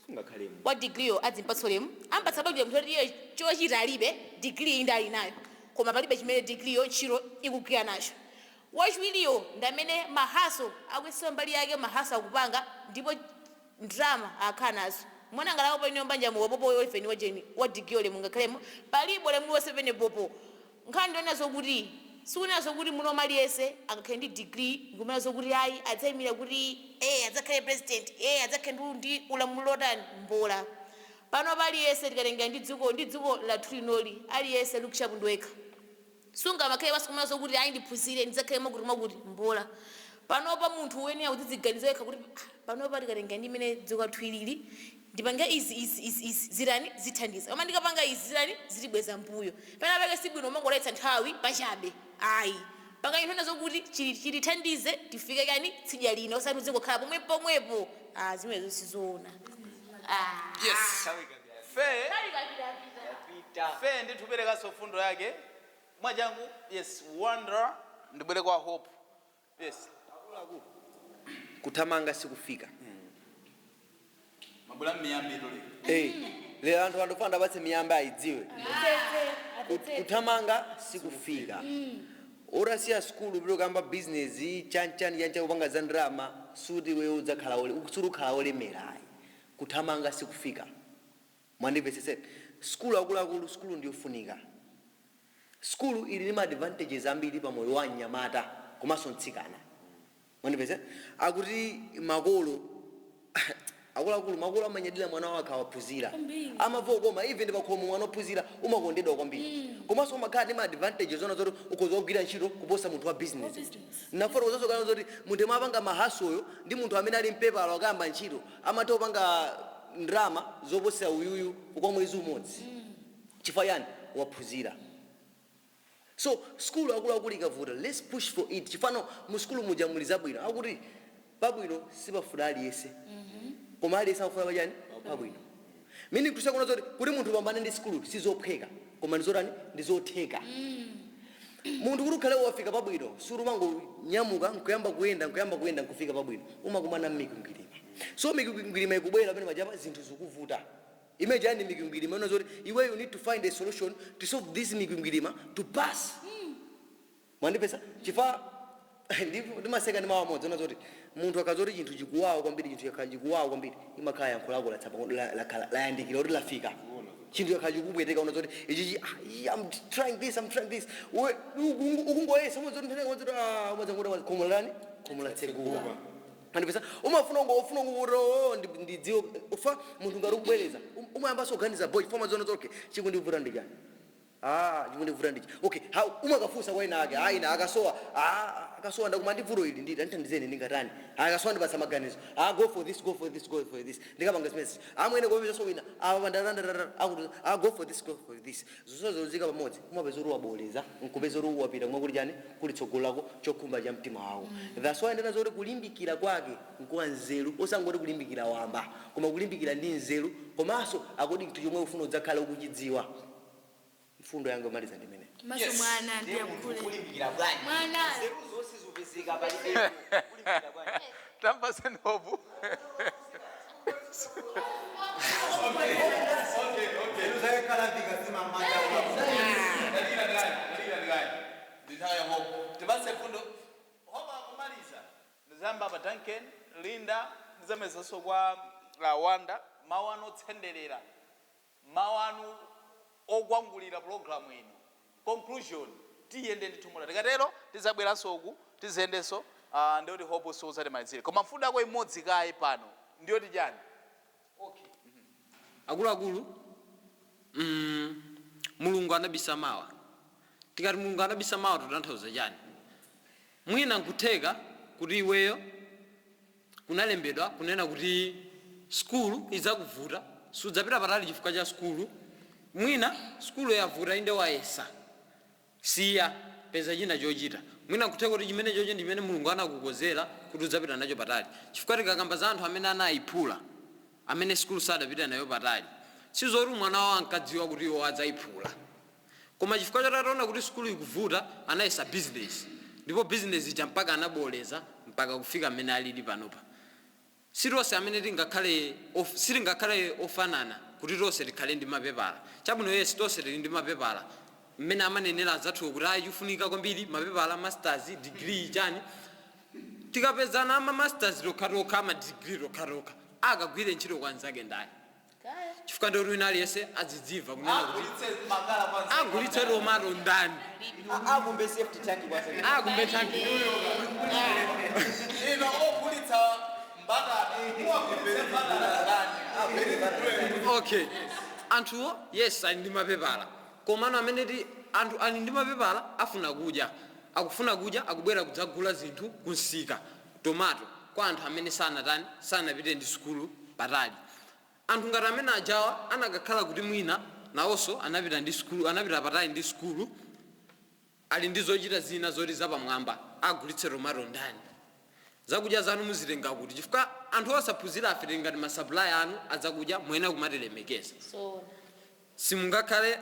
Sungakhalemo. Wa digriyo adzimpatsa ulemu, ampatsa banja munthu oti iye chochita alibe, digiri iyi ndi ali nayo, koma palibe chimene digriyo ntchito ikugwira nacho. Wachiwiriyo ndi amene mahaso akuyesera mbali yake, mahaso akupanga ndipo ndrama akhala nazo. Mwana ngalawo pano mbanja muwapopo ifeni wajeni wa digiri ulemu ngakhalemo palibe ulemu wonse pene popo. Nkhani ndionazo kuti sikunazo kuti muno maliyese angakhale ndi degree ngumenazo kuti ayi adzayimira kuti adzakhale president, adzakhale ndi ulamuliro otani, mbola. Pano paliyese tikatenga ndi dziko lathu linoli, aliyese lukushapu ndiwekha, sunga makhale basi kuti ayi ndiphunzire ndidzakhale mwakuti mwakuti, mbola. Panopa munthu uyenera kudzidziganiza wekha kuti, "Ah, panopa tikatenga ndi imene dziko lathu ilili, ndipange izi, izi, izi, izi zirani zithandiza, koma ndikapanga izi zirani zitibweza mbuyo." Pena pake sibwino umangoletsa nthawi pachabe, ayi, panga inthu zokuti chilithandize tifike kani tsidya lino, osati uzingokhala pomwe pomwepo. Ah, zimenezo sizoona, ah. Yes, fe fe ndithuperekanso fundo yake mwachangu. Yes, Wonder, ndibwere kwa Hope, yes. Kuthamanga sikufika. Mabwera mmiyambiro lero. Lero anthu andofana ndapatse miyamba ayidziwe. Kuthamanga sikufika. Utasiya sukulu pito kamba bizinesi chanchani chanchani kupanga za ndalama, suti wewe udzakhala suti ukhala olemera, ayi. Kuthamanga sikufika, mwandimvetsetse? Sukulu, akuluakulu, sukulu ndiyofunika. Sukulu ili ndi ma advantages ambiri pa moyo wa mnyamata komanso mtsikana, mwandimvetse? Akuti makolo, akuluakulu, makolo amanyadira mwana wake awaphunzira, amava koma even pakhomo mwana ophunzira umakondedwa kwambiri, komanso umakhala ndi ma advantages zona zoti ukhoza kugwira ntchito kuposa munthu wa business. Nafotokoza kana zoti munthu amene apanga mahasoyo ndi munthu amene ali mpepala akayamba ntchito amatha kupanga ndrama zoposera uyuyu kwa mwezi umodzi. Chifukwa yani? Waphunzira. So skulu, akuluakulu, ikavuta, let's push for it. Chifano mu skulu muja muli zabwino. Akuti pabwino sipafuna aliyense, koma aliyense amafuna pachani? Pabwino. Mini kusa zoti kuti munthu upambane ndi skulu sizophweka, koma ndizotani? Ndizotheka. Munthu kuti ukhale wafika pabwino, surumangonyamuka nkuyamba kuyenda, nkuyamba kuyenda nkufika pabwino. Umakumana mmikwingwirima. So mikwingwirima ikubwera pamene pajapa, zinthu zikuvuta, imene ndi mikwingwirima ino zoti iwe you need to find a solution to solve this mikwingwirima to pass, mwandipesa? Chifukwa ndimaseka ndi mawu amodzi ona zoti munthu akazoti chinthu chikuwawa kwambiri, chinthu chakhala chikuwawa kwambiri, imakhala yankho lako layandikira kuti lafika. Chinthu chakhala chikupweteka, una zoti ichichi, ah, I'm trying this, I'm trying this. Ukungoyesa umazoti nthene umazoti, ah, umazanguti khomo lani, khomo latsekuka, andipesa? Umafuna ufuna kuti, oh, ndidziwe ufa munthu ngati ukubwereza umayambanso kuganiza boy chifukwa umadziona zoti, okay, chikundivuta ndi chani? Ah, chikundivuta ndichi. Okay, how umakafunsa kwa ina ake, ah, ina akasowa, ah, akasowa, ndakuma ndi vuto ili, nditi andithandizeni, ndingatani? Ah, akasowa ndipatsa maganizo, ah, go for this, go for this, go for this, ndikapanga zimezi. Amwene kupeza wina apa ndarandara akuti, ah, go for this, go for this. Zonse zozika pamodzi, umapeza kuti waboleza, nkupeza kuti wapita kumwe kuli chani, kuli tsogolo lako, chokhumba cha mtima wako. That's why ndena zoti kulimbikira kwake nkuwa nzeru, osangoti kulimbikira wamba, koma kulimbikira ndi nzeru, komanso according to chomwe ufuna udzakhala ukuchidziwa. Mfundo yangu yomaliza ndimene. Maso mwana ndiyankhule. Kulimbikira bwanji? Mwana. Nzeru zonse zopezeka palibe kulimbikira bwanji? Tampaseni Hope. Tipase fundo Hope akumaliza. Ndizamba pa Duncan, Linda, ndizamezanso kwa Wanda. Mawu anu otsenderera, mawu anu okwangulira programu ino, conclusion. Tiyende ndithumula, tikatero tizabweranso uku, tiziyendenso. Ndiyoti Hope siuzatimalizire, koma mfundo yako imodzi kayi pano ndiyoti chani? Akuluakulu, Mulungu anabisa mawa. Tikati Mulungu anabisa mawa, tutanthauza chani? Mwina nkutheka kuti iweyo kunalembedwa kunena kuti skulu idzakuvuta, sudzapita patali chifukwa cha skulu. Mwina skulu yavuta, inde wayesa, siya, peza china chochita. Mwina nkutheka kuti chimene chocho ndi chimene Mulungu anakukozera kuti udzapita nacho patali, chifukwa tikakamba za anthu amene anayiphula, amene skulu sadapita nayo patali, sizoti mwana wawo ankadziwa kuti iwo adzayiphula, koma chifukwa choti ataona kuti skulu ikuvuta, anayesa business, ndipo business ija mpaka anaboleza mpaka kufika mmene alili panopa. Sitonse amene tingakhale sitingakhale ofanana kuti tonse tikhale ndi mapepala. Chabwino, yes, tonse tili ndi mapepala mmene amanenera adzathuwa kuti ayi, chifunika kwambiri mapepala, masters degree chani. Tikapezana ama masters tokhatokha, ama degree tokhatokha, akagwire ntchito kwa anzake ndani? Chifukwa ndi kuti wina aliyense adzidziva kunena kuti agulitse tomato ndani? Akumbe safety tank kwanza. Akumbe tanki. Ino ogulitsa mbatata, muwagulitse mbatata ndani? Okay, anthuwo, yes, ali ndi mapepala, komano amene ti anthu ali ndi mapepala afuna kudya, akufuna kudya, akubwera kudzagula zinthu kunsika, tomato, kwa anthu amene sanatani, sanapite ndi sukulu patali. Anthu ngati amene ajawa anakakhala kuti mwina nawonso anapita ndi sukulu, anapita patali ndi sukulu, ali ndi zochita zina zoti zapamwamba, agulitse tomato ndani? Zakudya zanu muzitenga kuti? Chifukwa anthu osaphunzira afe tili ngati masupplier anu adzakudya, muyenera kumatilemekeza. So Simungakhale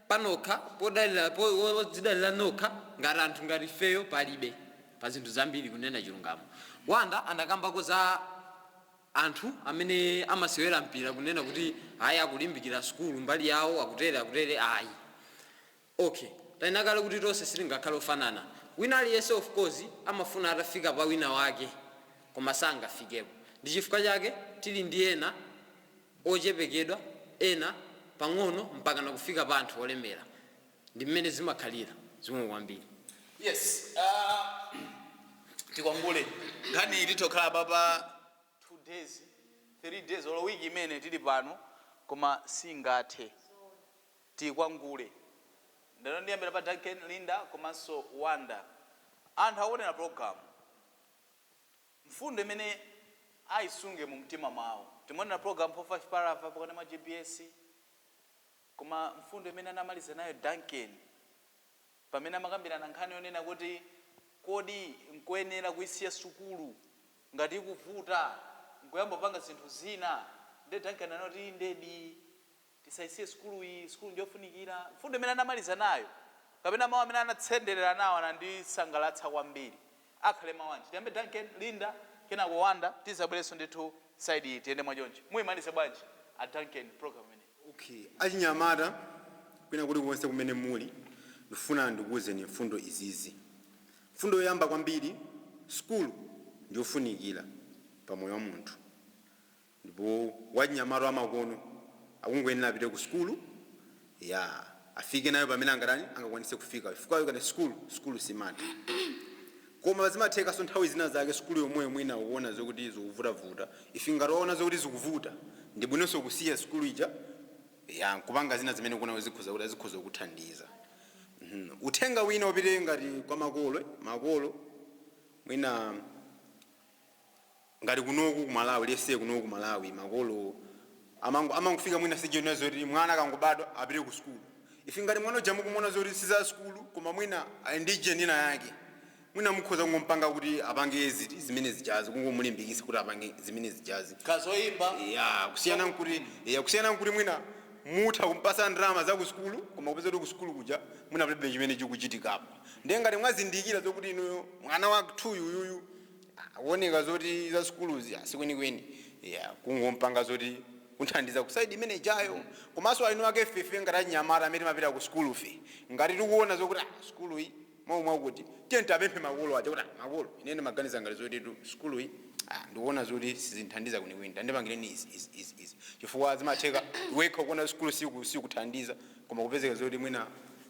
panokha podalira podzidalira nokha ngati anthu ngati ifeyo palibe pa zinthu zambiri. Kunena chilungamo, Wanda anakambako za anthu amene amasewera mpira, kunena kuti ayi, akulimbikira sukulu mbali yawo, akutere akutere, ayi. Okay, tanena kuti tonse sitingakhale ofanana. Wina aliyense, of course, amafuna atafika pa wina wake, koma sangafikepo. Ndi chifukwa chake tili ndi ena ochepekedwa, ena pang'ono, mpaka nakufika pa anthu olemera. Ndi mmene zimakhalira zimwe kwambiri. Yes, tikwangule nkhani. Titokhala papa 2 days, 3 days, olo wiki imene tili pano, koma singathe. Tikwangule. Ndano ndiyambira pa Duncan, Linda komanso Wanda. Anthu akuonera program, mfundo imene ayisunge mu mtima mwawo, timaonera program 45 parafa pakati mwa GBS, koma mfundo imene anamaliza nayo Duncan pamene amakambirana nkhani yonena kuti kodi nkoyenera kuyisiya sukulu ngati ikuvuta nkuyamba kupanga zinthu zina, nde Duncan anati, "Ndedi tisayisiye sukulu iyi, sukulu ndiyofunikira." Mfundo imene anamaliza nayo kapena mawu amene anatsenderera nawo anandisangalatsa kwambiri. Akhale mawu anji? Tiyambe Duncan, Linda, kenako Wanda, tizabwerenso ndithu side iyi. Tiyende mwachonchi. Muyimalize bwanji a Duncan program imene? Okay, achinyamata kwina kulikonse kumene muli, ndifuna ndikuwuzeni mfundo izizi. Mfundo yoyamba kwambiri, sukulu ndiyofunikira pamoyo wa munthu, ndipo wachinyamata amakono akungoyenera apite ku sukulu ya afike nayo pamene angatani, angakwanise kufika, chifukwa kati sukulu, sukulu simata. Koma zimathekanso nthawi zina zake sukulu yomweyo mwina ukuona zokuti zikuvutavuta. Ife ngati waona zokuti zikuvuta, ndi bwinonso kusiya sukulu ija ya nkupanga zina zimene kuona zikhoza kuti zikhoza kuthandiza. Uthenga wina upite ngati kwa makolo. Makolo mwina ngati kunoku ku Malawi, lese kunoku ku Malawi, makolo amangofika mwina sijena zoti mwana akangobadwa apite ku sukulu. Ife ngati mwana uja mukumuona zoti siza sukulu, koma mwina ali ndi jenina yake, mwina mukhoza kungompanga kuti apange ziti zimene zijazi, kungomulimbikitsa kuti apange zimene zijazi. Kazoyimba. Ya, kusiyana nkuti mwina Mutha kumpasa ndalama za ku sukulu, koma kupeza kuti ku sukulu kuja munapalibe chimene chikuchitikapo. Ndiye ngati mwazindikira zokuti inuyo mwana wathuyu uyuyu akuoneka zoti za sukuluzi asikwenikweni, yeah, kungompanga zoti kunthandiza ku side imene ijayo. Komanso alinu ake fefe ngati anyamata amene timapita ku sukulu fe, ngati tikuona zokuti sukulu iyi momwe kuti tiye tapemphe makolo aja kuti, "Ah, makolo, ine ndimaganiza ngati zoti tu sukulu iyi ndikuona zoti sizinthandiza kwenikweni, tandipangireni izi, izi, izi, izi," chifukwa zimatheka wekha kuona sukulu sikuthandiza, koma kupezeka zoti mwina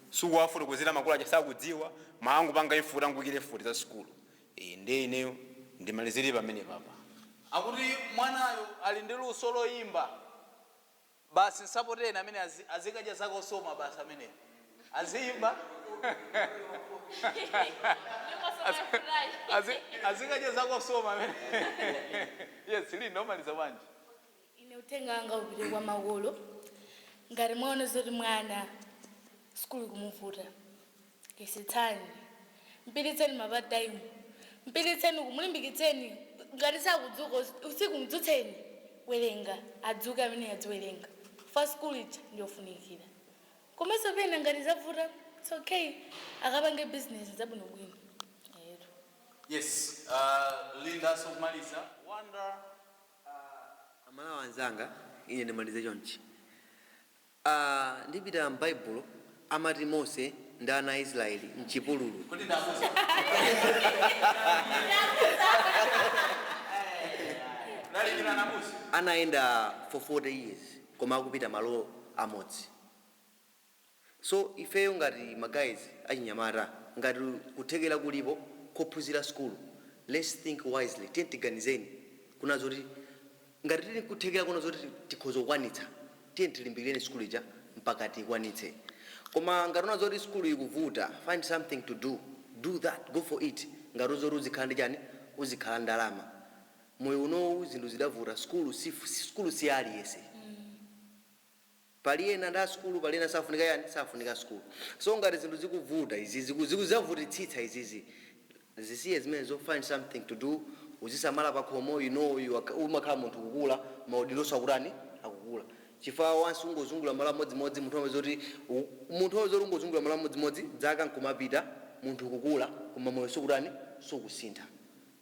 sikuwafotokozera makolo aja, sakudziwa, maangu panga ifuti angukire futi za sukulu. Ndiye ineyo ndimalizire pamene papa. Akuti mwanayo ali ndi luso loyimba, basi nsapoteni amene azikadya zakosoma, basi amene aziyimba, azikadya zakosoma amene. Yes, Linda, umaliza bwanji? Ine uthenga wanga upite kwa makolo. Ngati mwaona zoti mwana sukulu ikumuvuta, yesetsani, mpiritseni ma part time, mpiritseni, kumulimbikitseni. Ngati sakudzuka usiku, mdzutseni, werenga, adzuke amene adziwerenga fa sukulu ija ndiyofunikira. Komanso pena ngati zavuta, it's okay, akapange business zabwinobwino ero. Yes, Linda, sokumaliza Wonder. Amalawa anzanga, ine ndimalize chonchi. Ndipita m'Baibulo, amati Mose ndi ana a Israeli mchipululu. Kuti ndamuza lalikira namusi. Anayenda for 40 years koma akupita malo amodzi. So ifeyo ngati ma guys achinyamata, ngati kuthekera kulipo kophunzira skulu, let's think wisely. Tiye tiganizeni kuna zoti ngati tili kuthekera kuna zoti tikhoza kukwanitsa, tiye tilimbikireni skulu ija mpaka tikwanitse. Koma ngati una zoti skulu ikuvuta, find something to do, do that, go for it. Ngati uzoti uzikhala ndi chani, uzikhala ndalama. Moyo unowu zinthu zidavuta. Skulu si skulu si aliyense. Pali ena ndi asukulu, pali ena safunika yani, safunika skulu. So ngati zinthu zikuvuta izizi, zikuzavutitsitsa izizi, zisiye zimenezo, find something to do, uzisamala pakhomo. You umakhala munthu kukula, maudinonso akutani, akukula, chifukwa wansi ungozungula malo amodzimodzi. Munthu amapeza kuti ungozungula malo amodzimodzi dzaka nkumapita, munthu kukula koma moyo sukutani, sukusintha.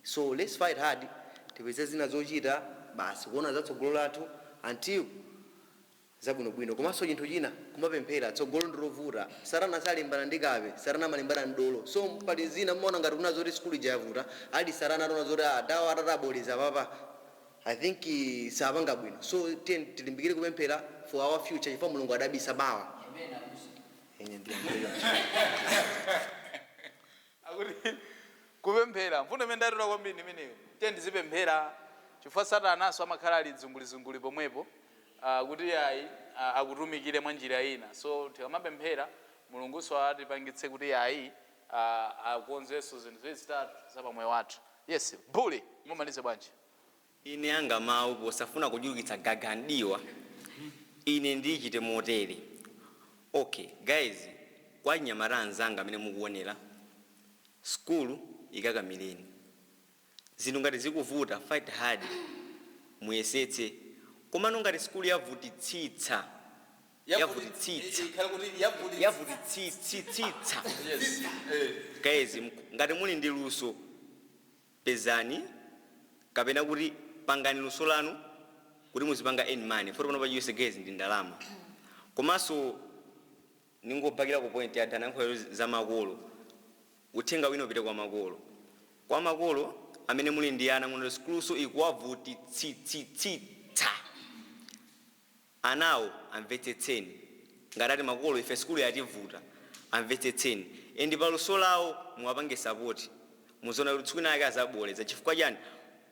So let's fight hard, tipeze zina zochita basi, kuona zatsogolo lathu until zabwinobwino. Komanso chinthu china, kumapemphera. Tsogolo ndilovuta. Satana salimbana ndi kape, Satana amalimbana ndi dolo. So pali zina mmaona ngati kuna zoti skulu ija yavuta, ali Satana ataona zoti adawa atataboleza papa, I think sapanga bwino. So tiye tilimbikire kupemphera for our future, chifukwa Mulungu adabisa mawa. Ine ndiyankhule choncho. Akuti kupemphera, mfundo imene ndatula kwambiri imeneyo. Tiye ndizipemphera, chifukwa Satanaso amakhala ali dzungulizunguli pomwepo, kuti ayi, akutumikire mwa njira ina. So tikamapemphera, Mulunguso atipangitse kuti ayi, akonzenso zinthu ziwiri zitatu za pamoyo wathu. Yes, Bule, mumalize bwanji? Ine anga mawu, posafuna kuchulukitsa gagandiwa, ine ndichite motere. Okay guys, kwa nyamata anzanga amene mukuonera, skulu ikakamireni. Zinthu ngati zikuvuta, fight hard, muyesetse. Komano ngati skulu yavutitsitsa, yavutitsitsa, Ikhale kuti yavutitsitsa. Yavutitsitsitsa. Yes. Guys, ngati muli ndi luso, pezani kapena kuti pangani luso lanu kuti muzipanga earn money. Foti pano pachiyonse, guys, ndi ndalama. Komanso ningobakira ku point ya dana za makolo. Uthenga wina upite kwa makolo, kwa makolo amene muli ndi ana muno, skuluso ikuwavutitsitsitsa anawo, amvetsetseni. Ngati ati makolo, ife skulu yativuta, amvetsetseni and paluso lawo muwapange support. Muzoona kuti tsiku ake azaboleza. Chifukwa chani?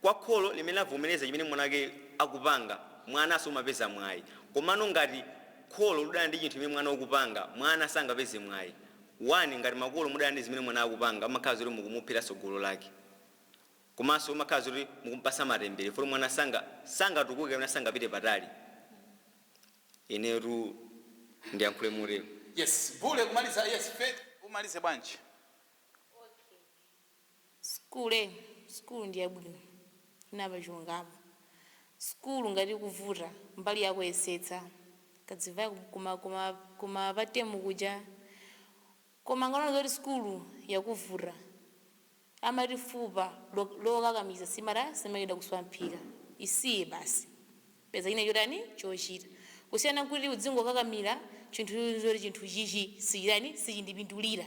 Kwa kholo limene avomereza chimene mwana wake akupanga, mwana asomapeza mwayi. Komano ngati kholo ludana ndi chinthu chimene mwana ukupanga, mwana sangapeze mwayi. One, ngati makolo mudana ndi zimene mwana akupanga, amakhala zoti mukumuphera tsogolo lake, komanso umakhala zoti mukumpasa matembere, foti mwana sangatukuke kapena sangapite patali. Inetu ndiyankhule motero. Yes, Bule, kumaliza. Yes, Faith, umalize bwanji? Skulu, skulu ndi yabwino inapa chilungamo. Skulu ngati kuvuta mbali yako, yesetsa. Kadzivaya kuma kuma kuma patemu kuja. Koma nganoona zoti sukulu yakuvuta, amati fupa lokakamiza simara simayenda kuswa mphika. Isiye basi, peza ine chotani chochita, kusiyana kuti udzingokakamira chinthu zoti chinthu chichi sichitani, sichindipindulira.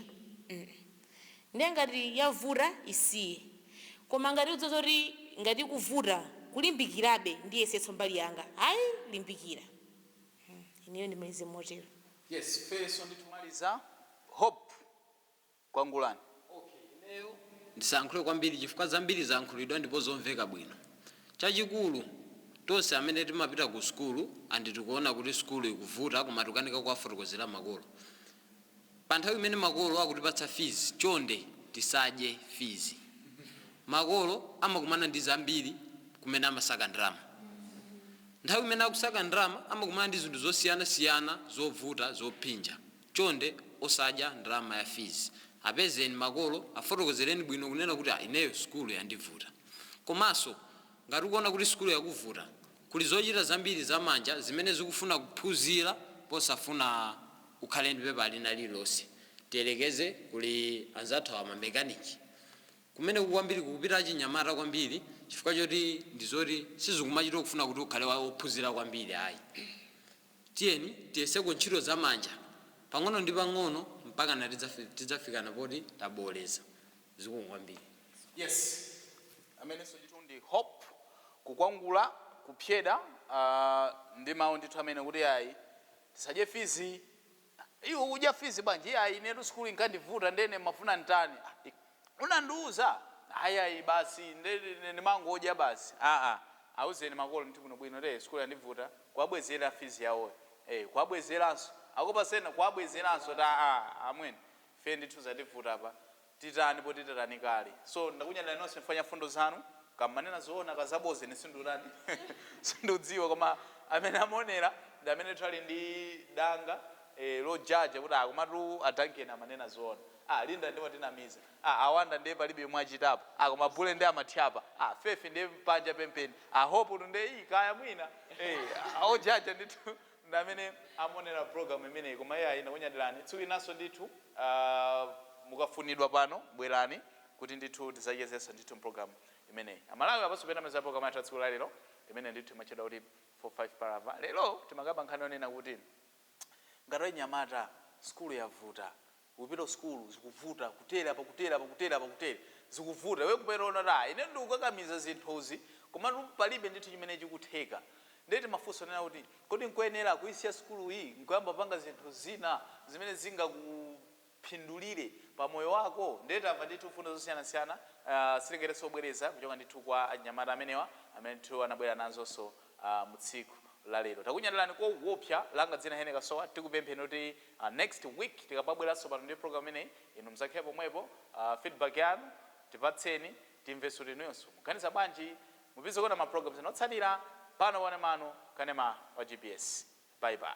Ndiye ngati yavuta, isiye. Koma ngati udzozoti ngati kuvuta, kulimbikirabe, ndiyesetso mbali yanga, ayi, limbikira. Ineyo ndimalize motero. Yes, feso nditumaliza. Hope, kwangulani. Ndisayankhule kwambiri chifukwa zambiri zayankhulidwa ndipo zomveka bwino. Chachikulu, tonse amene timapita ku sukulu andi tikuona kuti sukulu ikuvuta, koma tikukanika kuwafotokozera makolo. Pa nthawi imene makolo akutipatsa fees, chonde tisadye fees. Makolo amakumana ndi zambiri kumene amasaka ndalama. Nthawi imene akusaka ndalama amakumana ndi zinthu zosiyanasiyana zovuta, zophinja. Chonde osadya ndalama ya fees. Apezeni makolo, afotokozereni bwino kunena kuti, "Ah, ineyo sukulu yandivuta." Komanso ngati ukuona kuti sukulu yakuvuta, kuli zochita zambiri zamanja zimene zikufuna kuphunzira posafuna ukhale ndi pepa lina lililonse. Tiyelekeze kuli anzathu awa mamekaniki, kumene kwambiri kukupita achinyamata kwambiri, chifukwa choti ndizoti sizikumachita kufuna kuti ukhale wophunzira kwambiri, ayi. Tiyeni tiyeseko ntchito zamanja pang'ono ndi pang'ono mpaka na tidzafikana poti taboleza. Zikomo kwambiri. Yes, amenenso ndithu ndi Hope, kukwangula kupyeda ndi mawu ndithu amene kuti ayi, tisadye fees. Iwe udya fees bwanji? Ayi, inetu sukulu inkandivuta, ndene mafuna ntani? Ah, unandiuza? Ayi, ayi, basi ndimangodya basi. Aa, auzeni makolo ndithu bwinobwino te sukulu yandivuta, kuwabwezera fees yawoyo, kuwabwezeranso akupasena, kuwabwezeranso ta a amwene, fe ndithu zativuta apa, titani poti tatani kale? So ndakunyadira nonse mfanya fundo zanu, kamanena zoona, kazaboze nisindutani, sindudziwa. Koma amene amaonera ndi amene twali ndi danga lojaja kuti akomatu atankena amanena zoona, ah, Linda ndiwo tinamiza, ah, awanda ndiye palibe yomwe achitapo, ah, koma Bule ndi amathyapa, ah, Fefe ndiye panja pempeni, ah, Hope ndiye iyi kaya mwina ojaja ndithu ndi amene amaonera program imeneyi. Koma iye ayi, ndakunyadirani. Tsiku linanso ndithu mukafunidwa pano, bwerani kuti ndithu tidzachezenso ndithu program imeneyi. Amalawi, apanso pena meza program yathu tsiku la lero imene ndithu imachedwa kuti 45 Palava. Lero timakamba nkhani yonena kuti ngati wachinyamata sukulu yavuta, upita sukulu zikuvuta, kutera pakutera pakutera pakutera zikuvuta, we kuperona ta ine ndikukakamiza zinthuzi, komatu palibe ndithu chimene chikutheka. Ndeti mafunso nena kuti, kodi nkoyenera kuisiya sukulu iyi nkuyamba panga zinthu zina zimene zingakupindulire pa moyo wako? Ndetamva ndithu mfundo zosiyanasiyana, sitingetenso kubwereza kuchoka ndithu kwa anyamata amenewa amene ndithu anabwera nazonso mu tsiku la lero. Takunyadirani koopsa. Langa dzina Hene Kasowa. Tikupempheni kuti next week tikapabweranso pano ndi program imeneyi, inu mzakhale pomwepo. Feedback yanu tipatseni, timvenso kuti inuyonso muganiza bwanji. Mupite kuona ma programs enotsatira pano panemano kanema wa GBS. Bye bye.